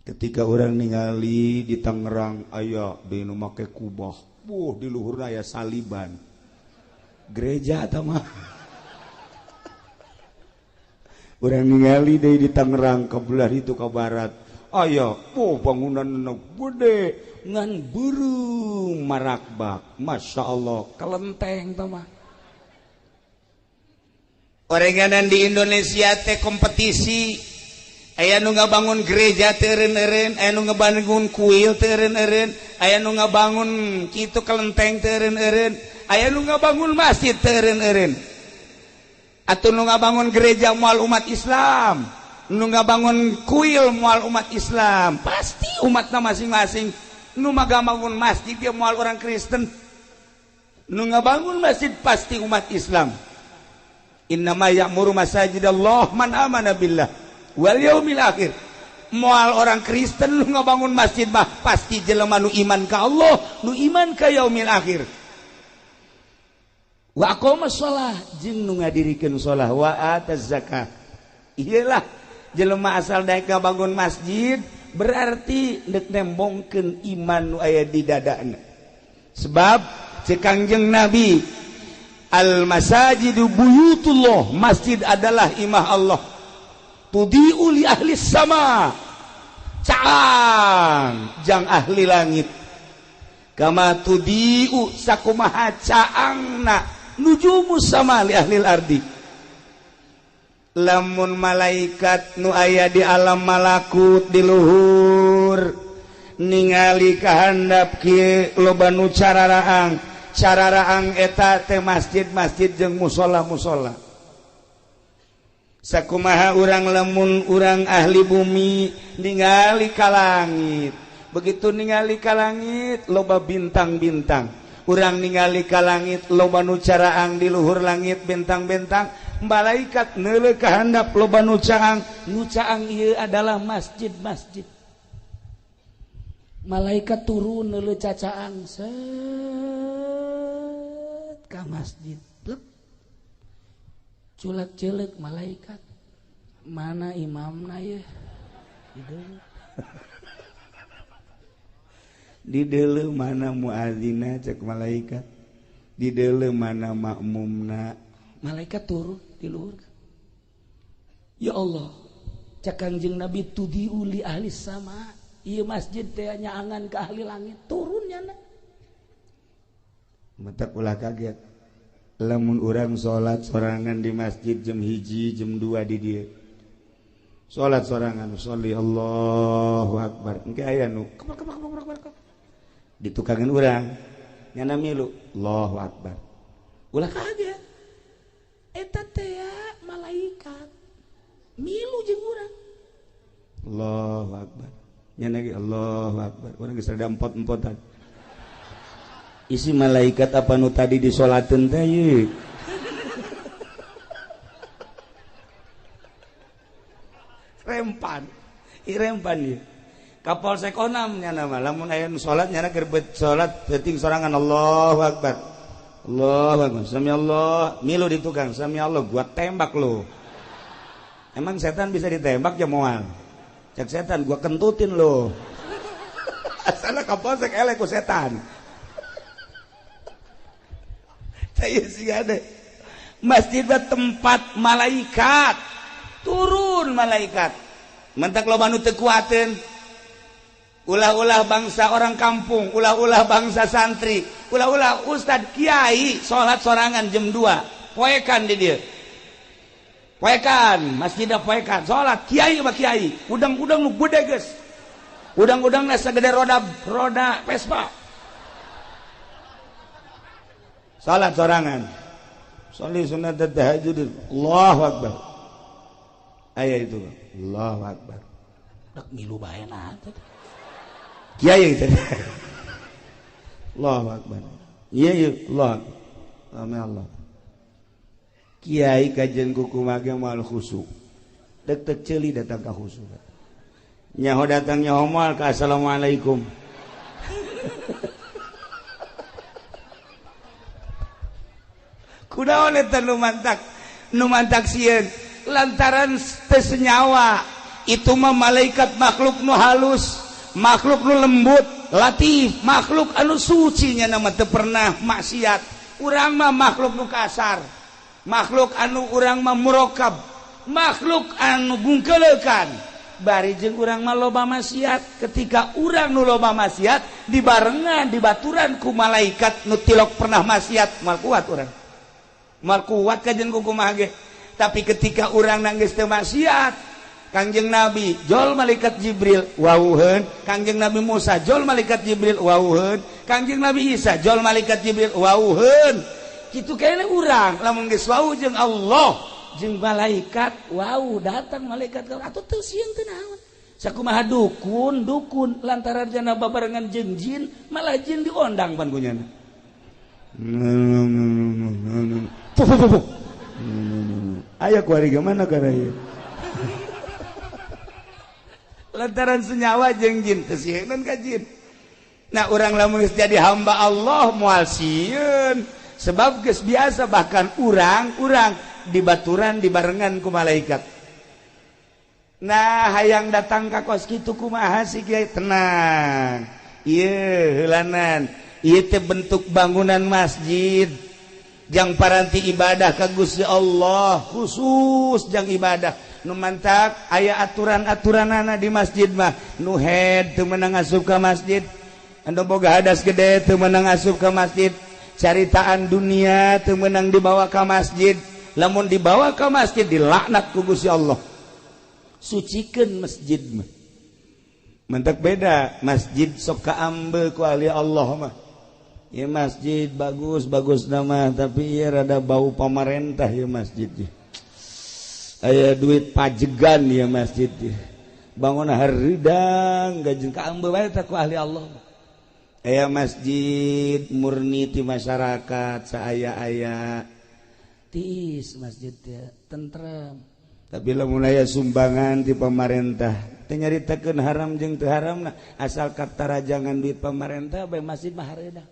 Ketika orang ningali di Tangerang aya di nu make kubah, buh di luhurna aya saliban. Gereja atau mah orang ningali deui di Tangerang ke belah itu ke barat aya oh bangunan gede ngan beureum marakbak, Masya Allah, kelenteng tah mah. Orenganan di Indonesia teh kompetisi, aya nu ngabangun gereja teu eureun-eureun, aya nu ngabangun kuil teu eureun-eureun, aya nu ngabangun kitu kelenteng teu eureun-eureun, aya nu ngabangun masjid teu eureun-eureun. Atuh nu ngabangun gereja moal umat Islam, nu ngabangun kuil moal umat Islam, pasti umatna masing-masing. Nu ngabangun masjid dia moal orang Kristen, nu ngabangun masjid pasti umat Islam. Innama ya'muru masajidallah man amana billah wal yaumil akhir. Moal orang Kristen nu ngabangun masjid mah pasti jelema nu iman ka Allah, nu iman ka yaumil akhir. Wa aqama shalah jeung nu ngadirikeun shalah, wa ataz zakah. Iyalah jelema asal daek ngabangun masjid berarti deuk nembongkeun iman nu aya di dadana. Sebab Cek Kangjeng Nabi, al masajidu buyutullah, masjid adalah imah Allah. Tudiu li ahli sama, caang jang ahli langit. Kama tudiu sakumaha caangna nujumu sama li ahli ardi. Lamun malaikat nu aya di alam malakut di luhur ningali kahandap kieu loba nu cararaang, cararaang eta teh masjid-masjid jeung musholla-musholla. Sakumaha urang lamun urang ahli bumi ningali ka langit, begitu ningali ka langit loba bintang-bintang, urang ningali ka langit loba nu caraang di luhur langit bintang-bintang, malaikat neuleuh ka handap loba nu caang, nu caang ieu adalah masjid-masjid. Malaikat turun neuleuh cacaang set ka masjid. Plek. Culak-celek malaikat. Mana imamna ye? Di deuleu mana muazina cek malaikat. Di deuleu mana makmumna. Malaikat turun di luhur. Ya Allah, cek Kangjeng Nabi tudiu li ahli sama. Ieu masjid teh nyaangan ke ahli langit, turun nyana. Matak ulah kaget. Lamun urang salat sorangan di masjid jam 1, jam 2 di dieu. Salat sorangan, sholli Allahu akbar. Engke aya nu kebak kebak kebak kebak. Ditukangan urang, nyana milu Allahu akbar. Ulah kaget. Eta teh malaikat milu jeung urang. Allahu akbar. Nyana ge Allahu akbar. Urang geus rada empot-empotan. Isi malaikat apa nu tadi disolateun teh ieu? Rempan. Ieu rempan ieu. Ka Polsek Onam nyana mah lamun aya nu salat nyana keur salat peuting sorangan Allahu akbar. Allahu akbar. Sami Allah, milu di tukang, sami Allah gua tembak lu. Emang setan bisa ditembak ya moal? Cek setan gua kentutin lo. Asalna ka Polsek eleh ku setan. Saya sih ada. Masjid tempat malaikat. Turun malaikat. Mentak loba nu teu kuateun. Ulah-ulah bangsa orang kampung, ulah-ulah bangsa santri, ulah-ulah ustad kiai salat sorangan jam 2. Poekan di dieu. Poekan, masjidna poekan, salat kiai mah kiai, udang-udang nu gede geus. Udang-udangna sagede roda Vespa. Salat sorangan. Sholli sunat tahajud. Allahu akbar. Aya itu. Allahu akbar. Rek milu bae na teh. Kiai teh. Allahu akbar. Iya iya Allah. Amin Allah. Kiai kajian kuku mage moal khusyuk. Dek-dek ceuli datang ka khusyuk. Nyaho datang nyaho moal ka assalamualaikum. Kunaon eta nu mantak sieun lantaran teu senyawa itu mah malaikat makhluk nu halus, makhluk nu lembut, latif, makhluk anu suci nya mah teu pernah maksiat. Urang mah makhluk nu kasar, makhluk anu urang mah murokab, makhluk anu bungkeleukan. Bari jeung urang mah loba maksiat. Ketika urang nu loba maksiat dibarengan dibaturan ku malaikat nu tilok pernah maksiat, moal kuat urang. Moal kuat kajen kumaha ge. Tapi ketika urang nangis teu maksiat, Kangjeng Nabi jol malaikat Jibril wauheun, Kangjeng Nabi Musa jol malaikat Jibril wauheun, Kangjeng Nabi Isa jol malaikat Jibril wauheun. Kitu kene urang lamun geus wau jeung Allah jeung malaikat wau datang malaikat atuh teu sieun teu naon. Sakumaha dukun dukun lantaran jana babarengan jeung jin malah jin diondang pan kunyana. Ayo kuari gimana karaya? Lantaran senyawa jeung jin teu sieun ka jin. Nah urang lamun geus jadi hamba Allah moal sieun sebab geus biasa bahkan urang-urang dibaturan dibarengan ku malaikat. Nah hayang datang ka kos kitu kumaha sih kiai tenang. Ieu heulanan Ieu teh bentuk bangunan masjid jang paranti ibadah ka Gusti Allah, khusus jang ibadah. Nu mantak aya aturan-aturanana di masjid mah. Nu head teu meunang asup ka masjid, anu boga hadas gede teu meunang asup ka masjid, caritaan dunia teu meunang dibawa ka masjid. Lamun dibawa ka masjid dilaknat ku Gusti Allah. Sucikeun masjid mah. Mentak beda masjid sok kaambe ku ahli Allah mah. Ya masjid bagus bagus nama, tapi ya rada bau pamarentah ya masjid. Aya duit pajegan ya masjid. Bangun haridang gajeng kaambe bae teh ku ahli Allah. Aya masjid murni ti masyarakat saaya-aya tiis masjid teh tentrem. Tapi lamun aya sumbangan ti pamarentah teu nyaritakeun haram jeung teu haramna, asal katarajangan duit pamarentah bae masjid mah hareudang.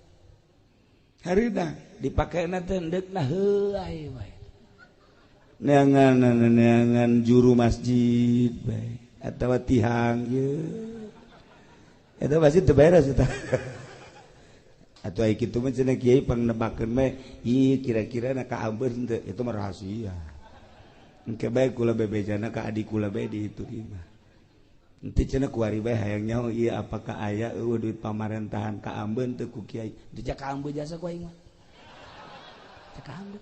Hareudang dipakena teh endeukna heuay bae. Neangan juru masjid bae atawa tihang ieu. Eta masjid teu beres eta. Atuh aya kitu mah cenah kiai pangnebakeun bae, ieu kira-kira na kaambeun teu, itu mah rahasia. Engke bae kula bebejana ka adik kula bae di itu mah. Henteu cenah kuari bae hayang nyaho ieu apakah aya eueuh duit pamarentahan kaambeun teu ku kiai. Teu kaambeun jasa ku aing mah. Teu kaambeun.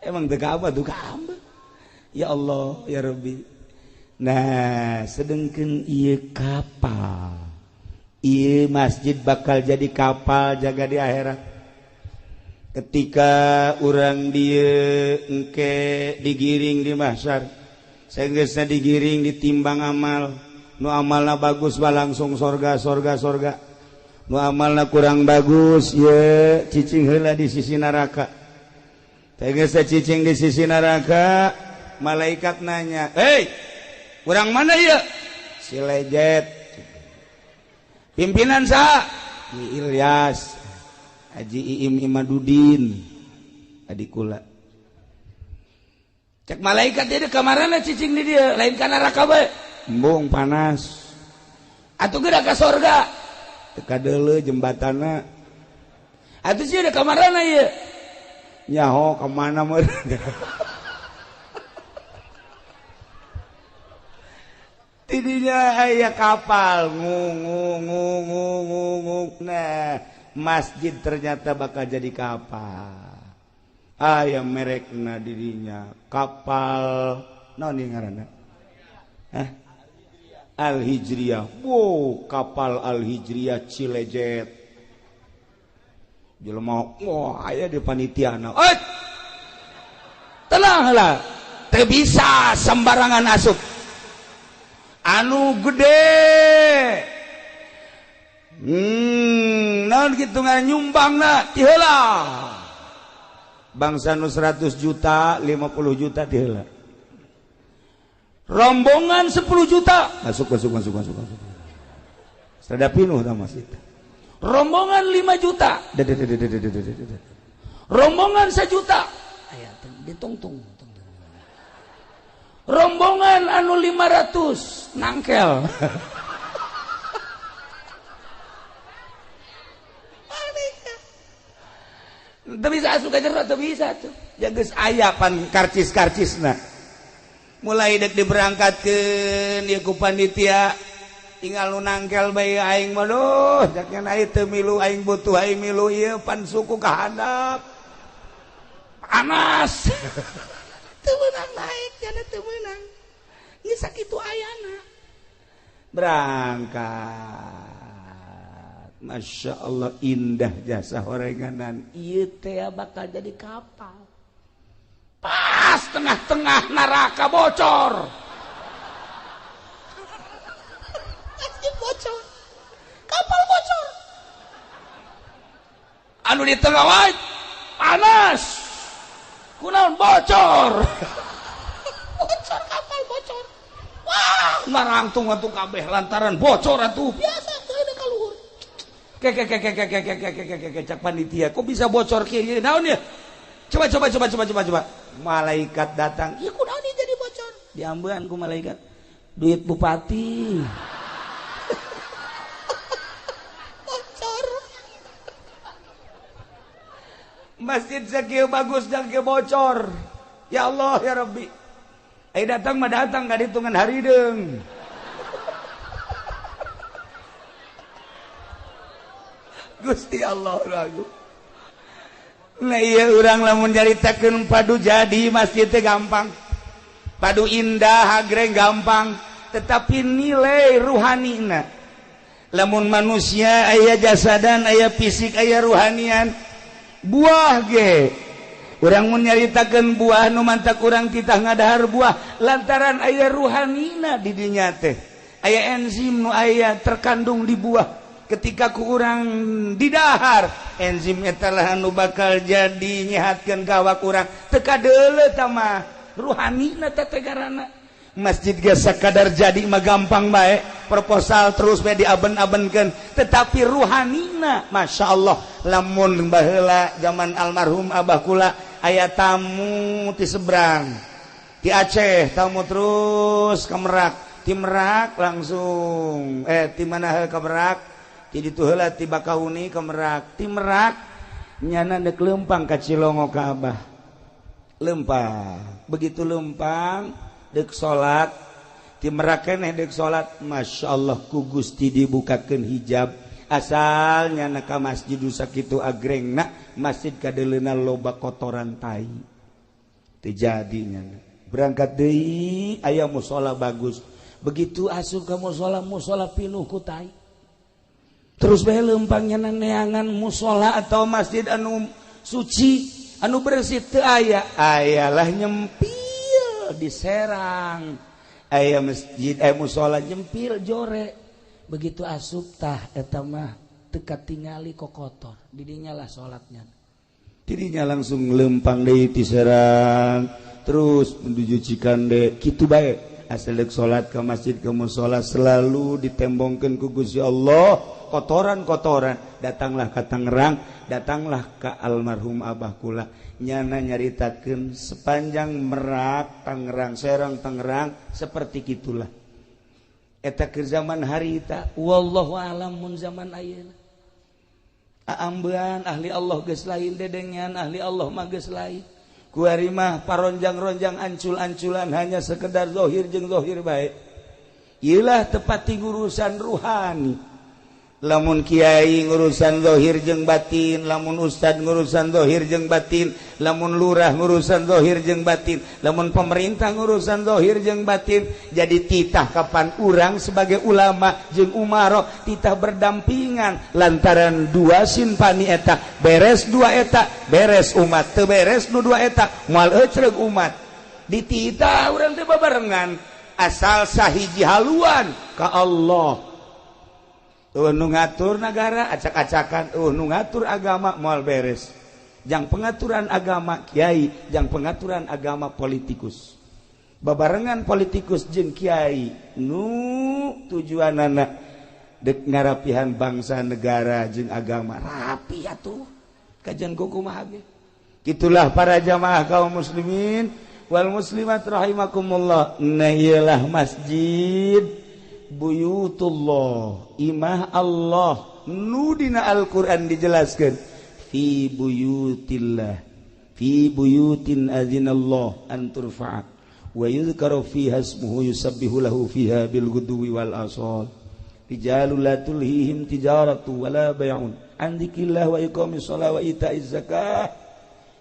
Emang teu kaambeun tuh kaambeun. Ya Allah ya Rabbi. Nah, sedengkeun ieu kapal. Ieu masjid bakal jadi kapal jaga di akhirat. Ketika urang dieu engke digiring di mahsyar, sanggeusna digiring ditimbang amal, nu amalna bagus mah langsung sorga sorga sorga, nu amalna kurang bagus ye cicing heula di sisi neraka. Sanggeusna cicing di sisi neraka, malaikat nanya, "Hei, urang mana ieu?" Si lejet. Pimpinan saha? Ki Ilyas. Haji Iim Imadudin adik kula. Cek malaikat dia kamarana cicing di dia, lain ka neraka bae. Embung panas. Atuh geura ka sorga. Teu kadeuleu jembatanna. Atuh sieun kamarana ieu? Nyaho ka mana meureun. Tidinya aya kapal ngung ngung ngung ngung. Nah, masjid ternyata bakal jadi kapal. Aya merekna dirinya kapal naon ieu ngaranna? Hah? Al Hijriyah. Wow, kapal Al Hijriyah Cilejet. Jelema wah aya di panitiana. Eh! Tenanglah, teu bisa sembarangan asup. Anu gede. Naon kitu nyumbangna ti heula. Bangsa nu 100 juta, 50 juta ti heula. Rombongan 10 juta masuk masuk masuk masuk masuk. Sada pinuh tah masjid. Rombongan 5 juta. Rombongan 1 juta. Aya ditungtung. Rombongan anu 500 nangkel. Teu bisa asup ka jero, teu bisa tuh. Ya geus aya pan karcis-karcisna. Mulai dek diberangkatkeun ieu ku panitia, tinggal nu nangkel bae aing mah duh, jaknya aing teu milu aing butuh aing milu ieu pan suku ka handap. Panas. Teu meunang naik, jana teu meunang. Geus sakitu ayana. Berangkat. Masya Allah indah jasa horenganan. Ieu teh bakal jadi kapal. Pas tengah-tengah neraka bocor. Masjid bocor. Kapal bocor. Anu di tengah wae panas. Kunaon bocor. Bocor kapal bocor. Wah, narangtung atuh kabeh lantaran bocor atuh. Biasa teu ada ka luhur. Ke cak panitia, kok bisa bocor kieu? Naon ya? Coba coba coba coba coba coba. Malaikat datang. Ieu kunaon ieu jadi bocor? Diambean ku malaikat. Duit bupati. Masjid sakieu bagus jang kieu bocor. Ya Allah ya Rabbi. Ai datang mah datang ka ditungan harideung. Gusti Allah ragu. Nah iya urang lamun nyaritakeun padu jadi masjid teh gampang. Padu indah agreng gampang, tetapi nilai ruhanina. Lamun manusia aya jasadan, aya fisik, aya ruhanian. Buah ge. Urang mun nyaritakeun buah nu mantak urang titah ngadahar buah lantaran aya ruhanina di dinya teh. Aya enzim nu aya terkandung di buah. Ketika ku urang didahar enzim eta lah anu bakal jadi nyehatkeun ka awak urang. Teu kadeuleu tah mah ruhanina teh tegarana. Masjid ge sakadar jadi mah gampang bae, proposal terus bae diaben-abenkeun, tetapi ruhanina Masya Allah. Lamun baheula zaman almarhum abah kula aya tamu ti seberang ti Aceh, tamu terus ke Merak, ti Merak langsung ti mana ke Merak, ti ditu heula ti Bakauni ke Merak, ti Merak nyana deuk leumpang ka Cilongo ka abah. Leumpang, begitu leumpang deuk salat, ti Merak keneh deuk salat, Masya Allah ku Gusti dibukakeun hijab. Asal nyana ka masjid sakitu agrengna, masjid kadeuleuna loba kotoran tai. Teu jadi nyana. Berangkat deui aya musala bagus. Begitu asup ka musala, musala pinuh ku tai. Terus bae leumpang nyana neangan musala atau masjid anu suci, anu bersih teu aya. Ayalah nyempil di Serang. Aya masjid, aya musala nyempil jore. Begitu asup tah eta mah teu katingali kokotor. Didinya lah salatnya. Didinya langsung lempang deui ti Serang, terus menuju Cikande, kitu bae. Asal deuk salat ka masjid ka musala selalu ditembongkeun ku Gusti Allah kotoran-kotoran. Datanglah ka Tangerang, datanglah ka almarhum abah kula. Nyana nyaritakeun sepanjang Merak, Tangerang, Serang, Tangerang seperti kitulah. Eta keur zaman harita, wallahu alam mun zaman ayeuna. Aambean ahli Allah geus lain, dedengean ahli Allah mah geus lain. Kuari mah paronjang-ronjang ancul-anculan hanya sekedar zahir jeung zahir bae. Ieulah tepat ngurusan ruhani. Lamun kiai ngurusan zahir jeung batin, lamun ustad ngurusan zahir jeung batin, lamun lurah ngurusan zahir jeung batin, lamun pemerintah ngurusan zahir jeung batin. Jadi titah kapan urang sebagai ulama jeung umaro titah berdampingan lantaran dua sinpani eta beres dua eta beres umat, teu beres nu dua eta moal ecreug umat. Dititah urang teh babarengan asal sahiji haluan ka Allah. Nu ngatur nagara acak-acakan, nu ngatur agama moal beres. Jang pengaturan agama kiai, jang pengaturan agama politikus. Babarengan politikus jeung kiai nu tujuanana dek ngarapihan bangsa negara jeung agama rapi atuh. Kajian kumaha ge. Itulah para jamaah kaum muslimin wal muslimat rahimakumullah. Nah ieulah masjid buyutullah, imah Allah nu dina Al-Qur'an dijelaskeun fi buyutillah, fi buyutin azinallah an turfa'a wa yuzkaru fiha ismuhu yusabbihu lahu fiha bil ghudwi wal asal rijalul la tulhihim tijaratu wala bay'un an dzikrillah wa iqamis shalah wa ita'iz zakah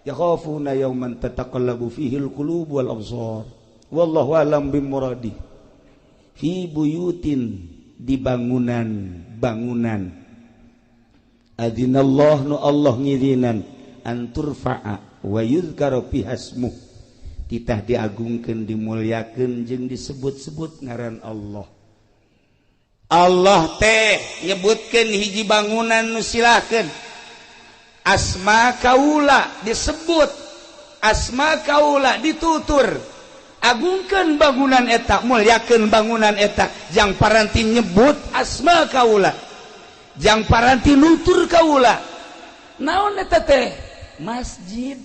yakhafuna yawman tataqallabu fihi al qulub wal absar wallahu a'lam bimuradi. Fi buyutin, di bangunan-bangunan, adzinallah nu Allah ngizinan an turfa'a wa yuzkaru fiha ismuh, titah diagungkeun dimuliakeun jeung disebut-sebut ngaran Allah. Allah teh nyebutkeun hiji bangunan nu silahkeun asma kaula disebut, asma kaula ditutur. Agungkeun bangunan eta, mulyakeun bangunan eta, jang paranti nyebut asma kaula, jang paranti nutur kaula. Naon eta teh? Masjid.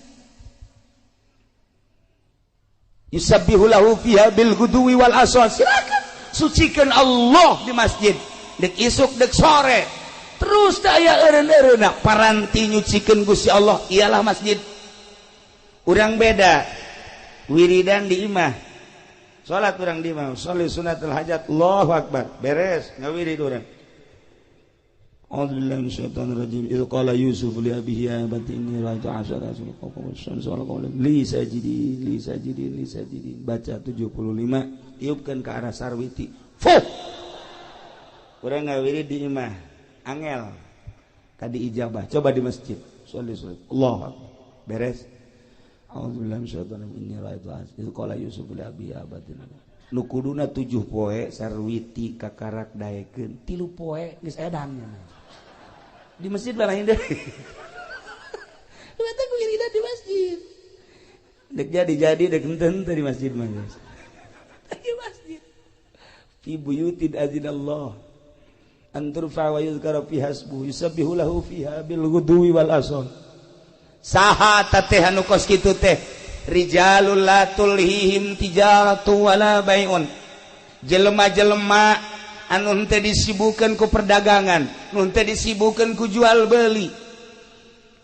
Yusabbihu lahu fiha bil ghudwi wal asal. Silakan sucikan Allah di masjid, dek isuk dek sore. Terus aya eureun-eureunna paranti nyucikeun Gusti Allah ialah masjid. Urang beda wiridan di imah. Salat urang di imah, sholli sunnatul hajat, Allahu akbar. Beres ngawirid urang. A'udzubillahi minasyaitonir rajim. Idz qala Yusuf li abihi ya abati inni ra'aitu asyara kawkaban wal li sajidin li sajidin li sajidin. Baca 75, tiupkeun ke arah sarwiti. Fuh. Urang ngawirid di imah, angel tadi ijabah. Coba di masjid, sholli sholli. Allahu akbar. Beres. A'udzubillahi minasyaitonir rajim. Inni ra'aitu asyara idz qala Yusuf li abihi ya abati. Nu kuduna 7 poe sarwiti kakarak daekeun, 3 poe geus edan. Di masjid lah lain deui. Lu eta wiridan di masjid. Dek jadi-jadi dek henteu di masjid mah geus. Di masjid. Fi buyutin azinallah an turfa wa yuzkara fiha ismuhu yusabbihu lahu fiha bil ghudwi wal asal. Saha teh anu kos kitu teh? Rijalul la tulhihim tijaratu wala bai'un. Jelema-jelema anu henteu disibukeun ku perdagangan, nu henteu disibukeun ku jual beli.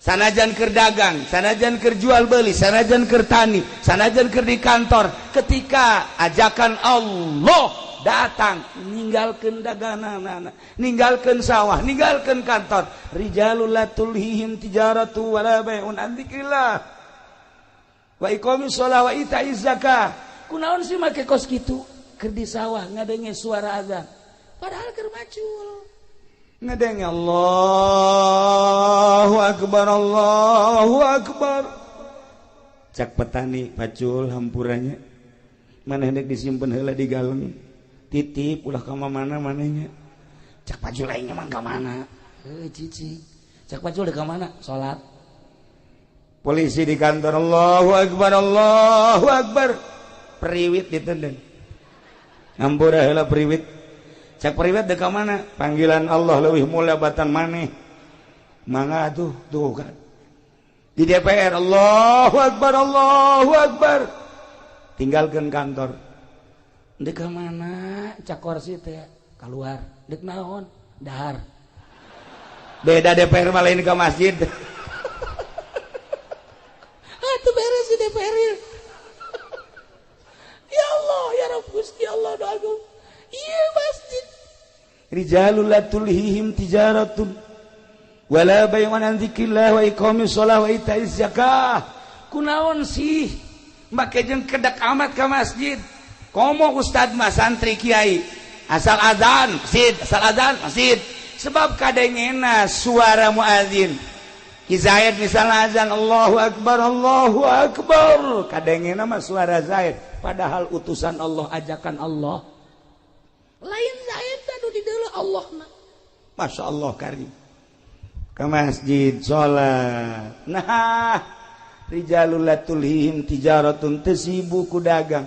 Sanajan keur dagang, sanajan keur jual beli, sanajan keur tani, sanajan keur di kantor, ketika ajakan Allah datang, ninggalkeun daganganana, ninggalkeun sawah, ninggalkeun kantor. Rijalul la tulhihim tijaratu wala bai'un an dzikrillah wa iqamis shalah wa ita'iz zakah. Kunaon sih make kos kitu? Keur di sawah ngadenge suara azan, padahal keur macul. Ngadenge Allahu akbar, Allahu akbar. Cak petani pacul hampuranya. Maneh dek disimpen heula di galeng. Titip ulah ka mana manehnya. Cak pacul aing mah ka mana? Heuh cicing. Cak pacul dek ka mana? Salat. Polisi di kantor Allahu akbar, Allahu akbar. Periwit ditendang. Hampura heula periwit. Cak periwit dek ka mana? Panggilan Allah leuwih mulia batan maneh. Mangga tuh, tuh kan. Di DPR Allahu akbar, Allahu akbar. Tinggalkeun kantor. Dek ka mana? Cak kursi teh keluar. Dek naon? Dahar. Beda DPR mah lain ke masjid. Itu beres di DPR. Ya Allah, ya Rabb Gusti Allah doaku. Iya masjid. Rijalul la tulhihim tijaratun wala bay'un an dzikrillah wa iqamis shalah wa ita'iz zakah. Kunaon sih make jeung kedak amat ka masjid. Komo ustad mah santri kiai asal azan masjid, asal azan masjid. Sebab kadengena suara muazin. Ki Zaid misalnya azan Allahu akbar, Allahu akbar, kadengena mah suara Zaid, padahal utusan Allah, ajakan Allah. Lain Zaid anu di deuleu Allah mah. Masya Allah karim. Ke masjid salat. Nah, rijalul la tulhihim tijaratun, teu sibuk ku dagang,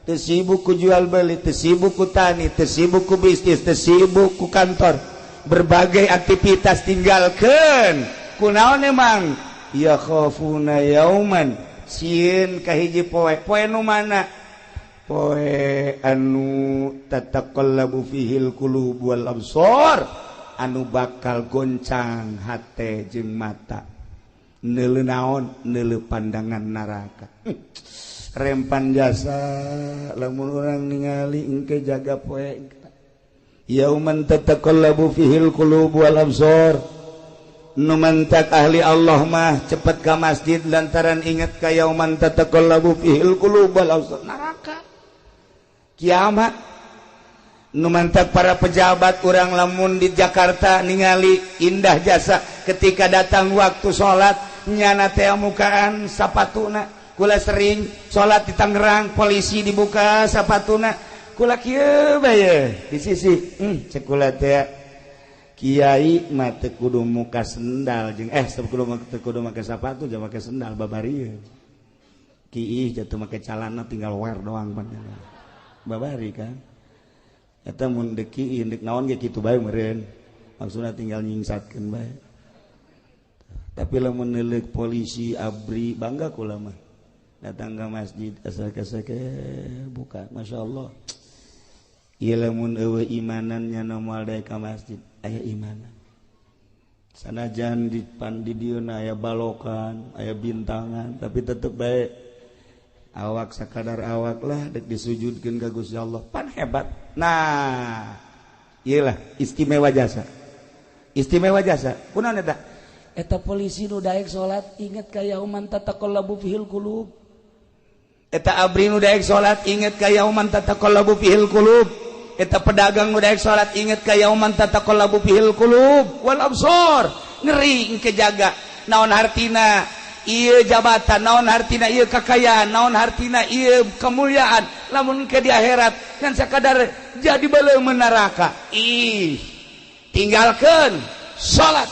teu sibuk ku jual beli, teu sibuk ku tani, teu sibuk ku bisnis, teu sibuk ku kantor. Berbagai aktivitas tinggalkeun. Kunaon emang? Ya khafuna yauman, sieun ka hiji poe. Poe nu mana? Poe anu tataqallabu fihil qulub wal absar, anu bakal goncang hate jeung mata. Neuleuh naon? Neuleuh pandangan neraka. Rempan jasa lamun urang ningali engke jaga poe. Yauman tataqallabu fihil qulub wal absar. Nu mantak ahli Allah mah cepet ka masjid lantaran ingat ka yauman tataqallabu fihil qulub wal absar, neraka kiamat. Nu mantak para pejabat urang lamun di Jakarta ningali indah jasa ketika datang waktu salat nyana teh mukaan sapatuna. Kula sering salat di Tangerang, polisi dibuka sapatuna, kula kieu bae di sisi cek kula teh kiai mah teu kudu muka sendal jeung teu kudu make sapatu jeung make sendal babari. Kiih jatuh make calana tinggal wear doang pan. Babari kan. Eta mun deuk kiih deuk naon ge kitu bae meureun. Maksudna tinggal nyingsatkeun bae. Tapi lamun neuleuk polisi ABRI bangga kula mah. Datang ke masjid asal kasake buka, masyaallah. Ieu lamun eueuh imanannya moal daek ka masjid. Aya imanan. Sanajan di pan di dieu aya balokan, aya bintangan, tapi tetep bae awak sakadar awak lah dek disujudkeun ka Gusti Allah. Pan hebat. Nah, iyalah istimewa jasa. Istimewa jasa. Kunaon eta? Eta polisi nu daek salat inget ka yauman tataqallabu fihil qulub. Eta abri nu daek salat inget ka yauman tataqallabu fihil qulub. Eta pedagang nu daek salat inget ka yauman tataqallabu fihil qulub wal absar. Ngeri engke jaga naon hartina ieu jabatan, naon hartina ieu kakayaan, naon hartina ieu kemuliaan, lamun ke di akhirat ngan sakadar jadi beuleum neraka. Ih, tinggalkeun salat.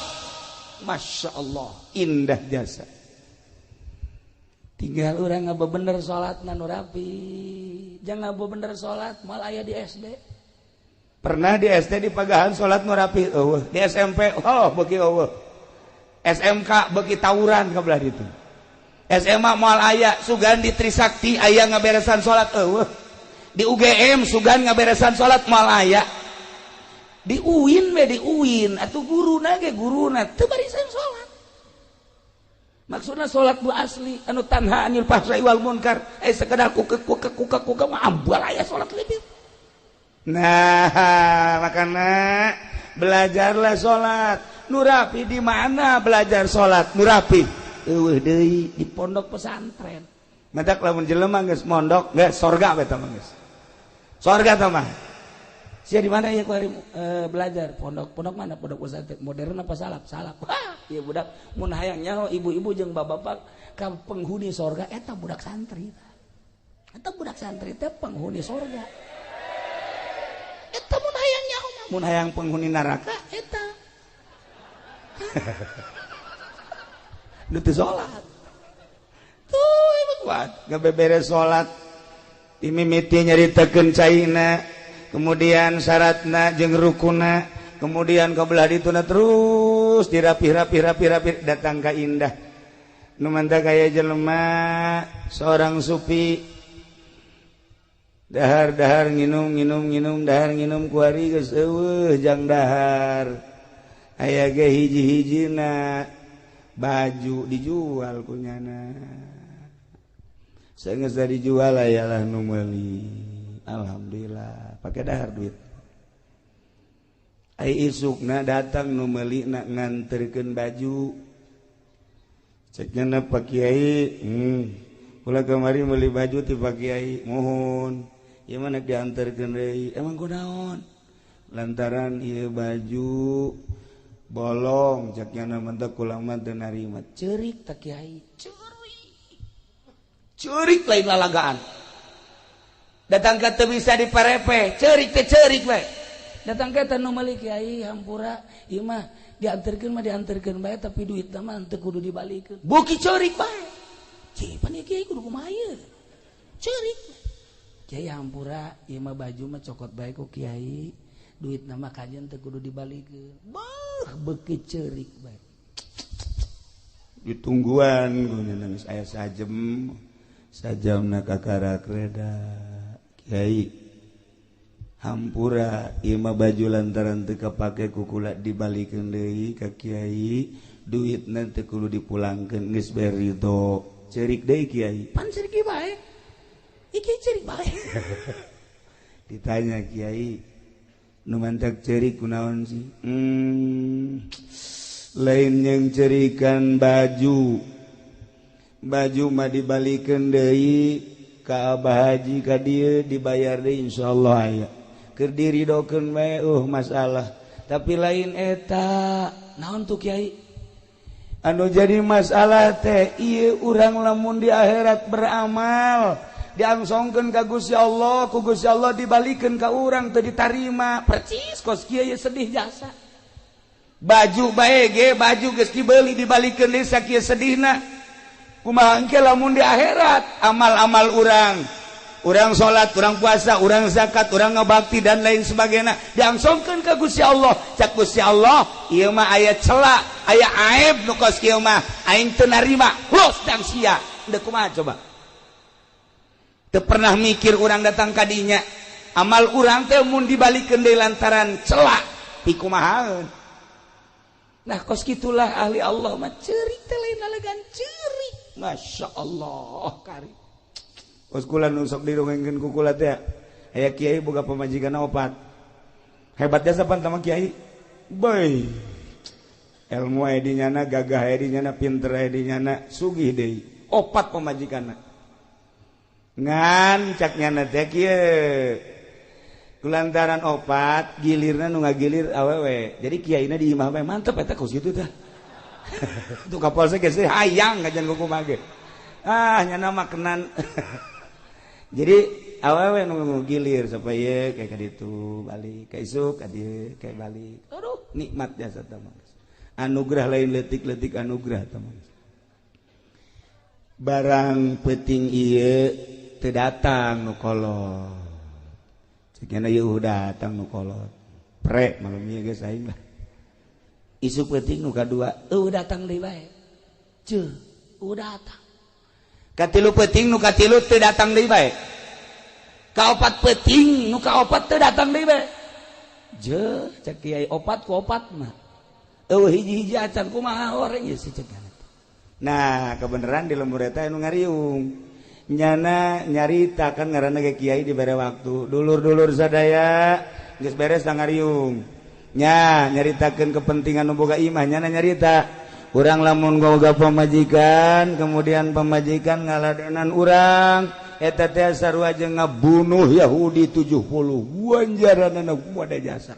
Masya Allah, indah jasa. Tinggal urang ngabebener salatna nu rapi. Jangan ngabebener salat moal aya di SD. Pernah di SD di pagahan salat nu rapi eueuh, di SMP oh beuki eueuh. SMK beuki tawuran ka belah ditu. SMA moal aya, sugan di Trisakti aya ngaberesan salat eueuh. Di UGM sugan ngaberesan salat moal aya. Di UIN we di UIN atuh guruna ge guruna teu barisan salat. Maksudna salat bu asli anu tanha anil fahsai wal munkar, sekedar kukek kukek kukek kukek mah ambal aya salat lebih. Nah, makana belajarlah salat. Nu rapi di mana belajar salat? Nu rapi eueuh deui di pondok pesantren. Matak lamun jelema geus mondok geus sorga we tah mah geus. Sorga tah mah. Sia di mana ya ku hari belajar? Pondok, pondok mana? Pondok pesantren modern apa salaf? Salaf. Wah, ieu budak mun hayang nyaho ibu-ibu jeung bapak-bapak ka penghuni sorga eta budak santri. Eta budak santri teh penghuni sorga. Eta mun hayang nyaho mah mun hayang penghuni neraka eta. Nu teu salat. Tuh emang kuat ngabeberes salat. Dimimiti nyaritakeun caina, kemudian syaratna jeung rukuna, kemudian ka belah dituna terus dirapih-rapih-rapih-rapih datang ka indah. Nu mantap kaya jelema seorang supi dahar-dahar nginum nginum nginum dahar nginum kuari geus eueuh jang dahar. Aya ge hiji-hijina baju dijual kunyana. Saenggeus dijual ayalah nu meuli. Alhamdulillah pakai dahar duit. Ai isukna datang nu meuli na nganterkeun baju. Cek nya Pak Kiai, kula kamari meuli baju ti Pak Kiai, mohon. Ieu mah nek dianterkeun deui. Emang kunaon? Lantaran ieu baju bolong, cek nya mah teh kula mah teu narima. Ceurik tah Kiai, ceurik. Ceurik lain lalagaan. Datang ke teu bisa diparepe, ceurik teh ceurik we. Datang ke teh nu meuli Kiai hampura, ieu mah dianterkeun mah dianterkeun bae tapi duitna mah teu kudu dibalikeun. Beuki ceurik bae. Cih, pan ieu Kiai kudu kumaha ieu? Ceurik. Kiai hampura, ieu mah baju mah cokot bae ku Kiai, duitna mah kajen teu kudu dibalikeun. Beuh, beuki ceurik bae. Ditungguan guna nangis aya sajem. Sajamna kakarak reda. Kiai hampura ieu mah baju lantaran teu kapake ku kula dibalikeun deui ka Kiai, duitna teu kudu dipulangkeun geus bae ridho. Ceurik deui Kiai. Pan ceurik bae. Iki ceurik bae. Ditanya Kiai, nu mantak ceurik kunaon sih? Lain yang cerikan baju. Baju mah dibalikeun deui ka Abah Haji ka dieu dibayar deui insyaallah aya. Keur diridokeun bae masalah. Tapi lain eta, naon tuh Kiai? Anu jadi masalah teh ieu urang lamun di akhirat beramal, diangsongkeun ka Gusti Allah, ku Gusti Allah dibalikeun ka urang teu ditarima. Percis kos kieu sedih jasa. Baju bae ge, baju geus dibeli dibalikeun deui sakieu sedihna. Kumaha engke lamun di akhirat amal-amal urang, urang salat, urang puasa, urang zakat, urang ngabakti dan lain sebagainya diangsongkeun ka Gusti Allah. Cak Gusti Allah, ieu mah aya cela, aya aib nu kos kieu mah, aing teu narima. Los dang sia. Deuk kumaha coba? Teu pernah mikir urang datang ka dinya. Amal urang teh mun dibalikeun deui lantaran cela, pikumahaeun. Nah kos gitulah ahli Allah mah ceurik teh lain lalegan ceurik. Masya Allah kari. Kos kula nu sok dirongengkeun ku kula teh aya kiai boga pamajikan opat. Hebat jasa pan tama kiai. Bae. Ilmu aya di nyana, gagah aya di nyana, pinter aya di nyana, sugih deui. Opat pamajikanna. Ngan cak nyana teh kieu. Kulantaran opat gilirna nu ngagilir awewe. Jadi kiaina di imah bae mantep eta kos kitu tah. Tuh kapal saya geus hayang ngajan kumaha ge. Ah nyana makanan. Jadi awewe nu gilir supaya kayak ka ditu balik, ka isuk ka dieu kayak balik. Aduh, nikmat jasa tah mah. Anugerah lain leutik-leutik anugerah tah mah. Barang peuting ieu teu datang nu kolot. Cekna ieu datang nu kolot. Pre malum ieu geus aing lah. Isuk peuting nu kadua eueuh datang deui bae. Ceuh, eueuh datang. Katilu peuting nu katilu teu datang deui bae. Kaopat peuting nu kaopat teu datang deui bae. Jeuh, cek kiai opat ku opat mah. Eueuh hiji-hiji acan kumaha horeng ieu si cek. Nah, kebenaran di lembur eta anu ngariung. Nyana nyarita kan ngaranna ge kiai dibere waktu. Dulur-dulur sadaya geus beres da ngariung. Nya nyaritakeun kepentingan nu boga imah nyana nyarita. Urang lamun boga pamajikan, kemudian pamajikan ngaladenan urang, eta teh sarua jeung ngabunuh Yahudi 70. Wanjaranana kumaha jasa.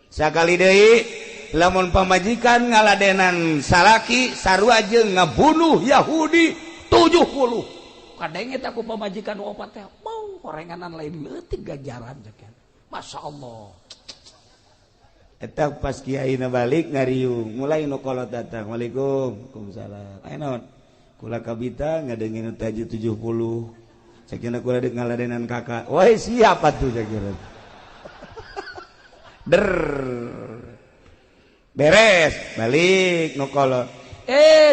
Sakali deui lamun pamajikan ngaladenan salaki sarua jeung ngabunuh Yahudi 70. Kadenge teh ku pamajikan opat teh bau horenganan lain leutik ganjaran cek. Masya Allah. Eta pas kiai na balik ngariung, mulai nu kolot datang. Waalaikum, waalaikumsalam. Aya naon? Kula kabita ngadengin tahajud 70. Sakina kula deuk ngaladenan kakak. Woi siap atuh sakira. Der. Beres, balik nu kolot.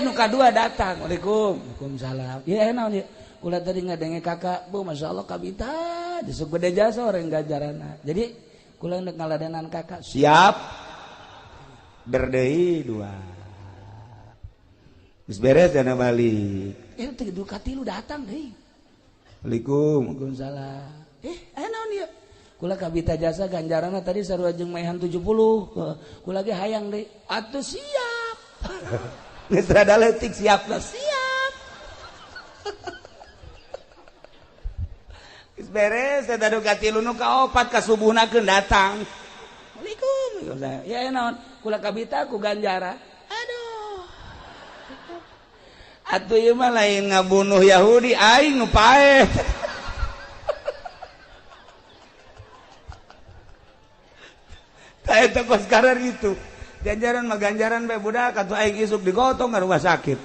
Nu kadua datang. Waalaikum, waalaikumsalam. Ieu naon ieu? Kula tadi ngadenge kakak, bu Masya Allah kabita, disuk gede jasa orang ganjarana. Jadi kula nek ngaladenan kakak, siap. Berdei dua. Geus beres dana balik. Teh du katilu datang deui. Waalaikum, waalaikumsalam. Aya naon ieu? Kula kabita jasa ganjarana tadi sarua jeung maehan 70. Kula ge hayang deui. Atuh siap. Geus rada leutik siap lah, siap. Geus beres eta du katilu nu kaopat ka subuhna keun datang. Waalaikum. Ya naon? Kula kabita ku ganjara. Aduh. Atuh ieu mah lain ngabunuh Yahudi aing nu paeh. Tah eta kos karar itu. Ganjaran mah ganjaran bae budak atuh aing isuk digotong ka rumah sakit.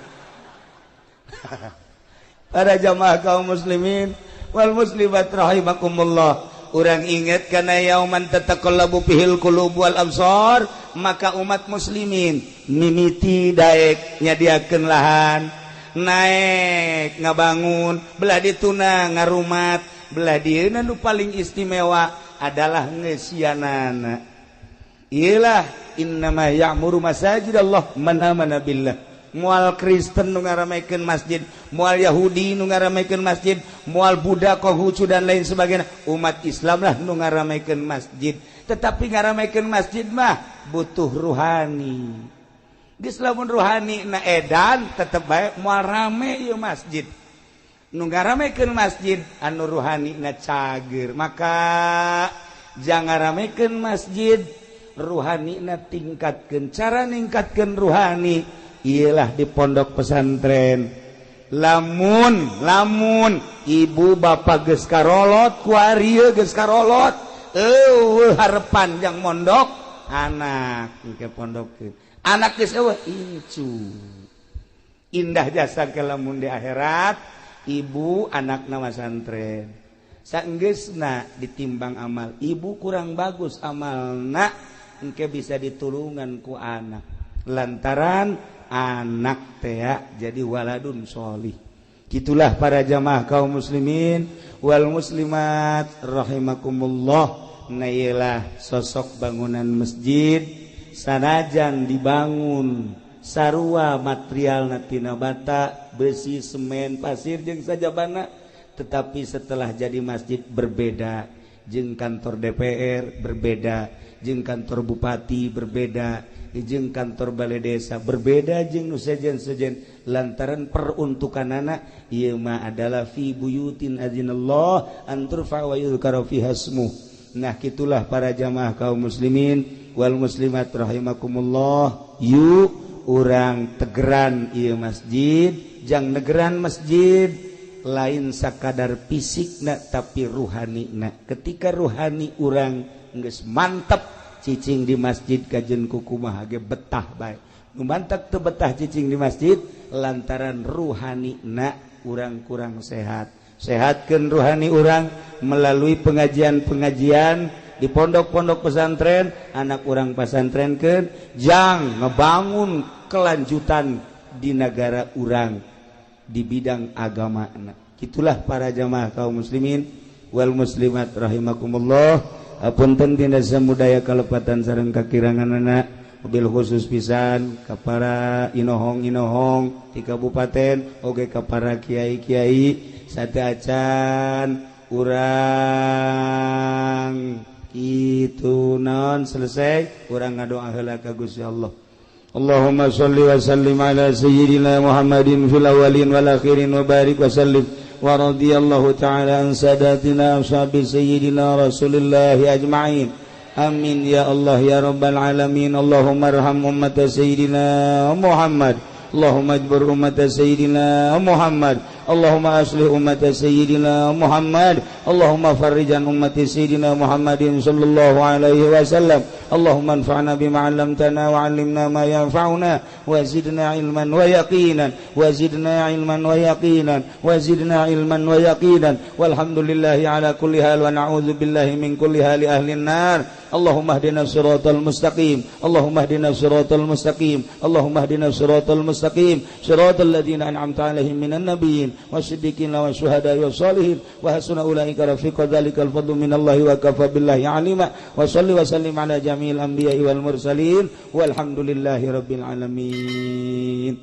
Para jamaah kaum muslimin wal muslimat rahimakumullah. Urang ingat kana yauman tataqallabu fihil qulub wal absar, maka umat muslimin mimiti daek nyadiakeun lahan, naek ngabangun, belah dituna ngarumat, belah dieuna nu paling istimewa adalah ngeusianana. Iyalah innama ya'muru masajidallah man amana billah. Moal Kristen nu ngaramekeun masjid, moal Yahudi nu ngaramekeun masjid, moal Buddha, Konghucu dan lain sebagainya. Umat Islam lah nu ngaramekeun masjid. Tetapi ngaramekeun masjid mah butuh ruhani. Geus lamun ruhani na edan tetep bae moal rame ieu masjid. Nu ngaramekeun masjid anu ruhani na cager. Maka jangan ngaramekeun masjid, ruhani na tingkatkeun. Cara ningkatkeun ruhani ialah di pondok pesantren. Lamun lamun ibu bapak geus karolot kuari geus karolot eueuh harepan jang mondok anak engke pondokkeun anak geus eueuh incu indah jasa ke lamun di akhirat ibu anakna masantren saenggeusna ditimbang amal ibu kurang bagus amalna engke bisa ditulungan ku anak lantaran anak teh jadi waladun sholih. Gitulah para jamaah kaum muslimin wal muslimat rahimakumullah. Nailah sosok bangunan masjid, sanajan dibangun sarua material tina bata, besi, semen, pasir jeung sajabana, tetapi setelah jadi masjid berbeda jeung kantor DPR, berbeda jeung kantor bupati, berbeda jeung kantor balai desa, berbeda jeung nu sejen-sejen, lantaran peruntukanana ieu mah adalah fi buyutin azinallah an turfa wa yuzkara fiha ismuh. Nah, kitulah para jamaah kaum muslimin wal muslimat rahimakumullah. Yuk urang tegeran ieu masjid, jang negeran masjid lain sakadar fisik na tapi ruhani na. Ketika ruhani urang geus mantep, cicing di masjid kajen kukumaha ge betah bae. Nu mantep teu betah cicing di masjid lantaran ruhani na urang kurang sehat. Sehatkeun ruhani urang melalui pengajian-pengajian di pondok-pondok pesantren, anak urang pesantrenkeun jang ngebangun kelanjutan di negara urang di bidang agama. Itulah para jamaah kaum muslimin wal muslimat rahimakumullah. Apunten tina samudaya kalepatan sareng kakiranganana, mobil khusus pisan ka para inohong-inohong di kabupaten oge ka para kiai-kiai sateuacan urang kitu naon selesai urang ngadoa heula ka Gusti Allah. Allahumma sholli wa sallim ala sayyidina Muhammadin fil awwalin wal akhirin wa barik wa sallim wa radiyallahu ta'ala an sadatina ashabi sayyidina Rasulillah ajma'in. Amin ya Allah ya rabbal alamin. Allahumma arham ummat sayyidina Muhammad. Allahumma ajbur ummat sayyidina Muhammad. Allahumma aslih ummat sayyidina Muhammad. Allahumma farrijan ummat sayyidina Muhammadin sallallahu alaihi wasallam. Allahumma anfa'na bima 'allamtana wa 'allimna ma yanfa'una wa zidna ilman wa yaqinan wa zidna ilman wa yaqinan wa zidna ilman wa yaqinan. Walhamdulillahi ala kulli hal wa na'udzu billahi min kulli hali ahli an-nar. Allahumma hdina siratal mustaqim. Allahumma hdina siratal mustaqim. Allahumma hdina siratal mustaqim. Siratal ladzina an'amta 'alaihim minan nabiyyin wasyiddiqina wasyuhada'i wassalihin wa hasuna ulaika rafiqa. Dzalikal fadlu minallahi wa kafa billahi alima. Wa shalli wa sallim ala jami'il anbiya'i wal mursalin walhamdulillahi rabbil alamin.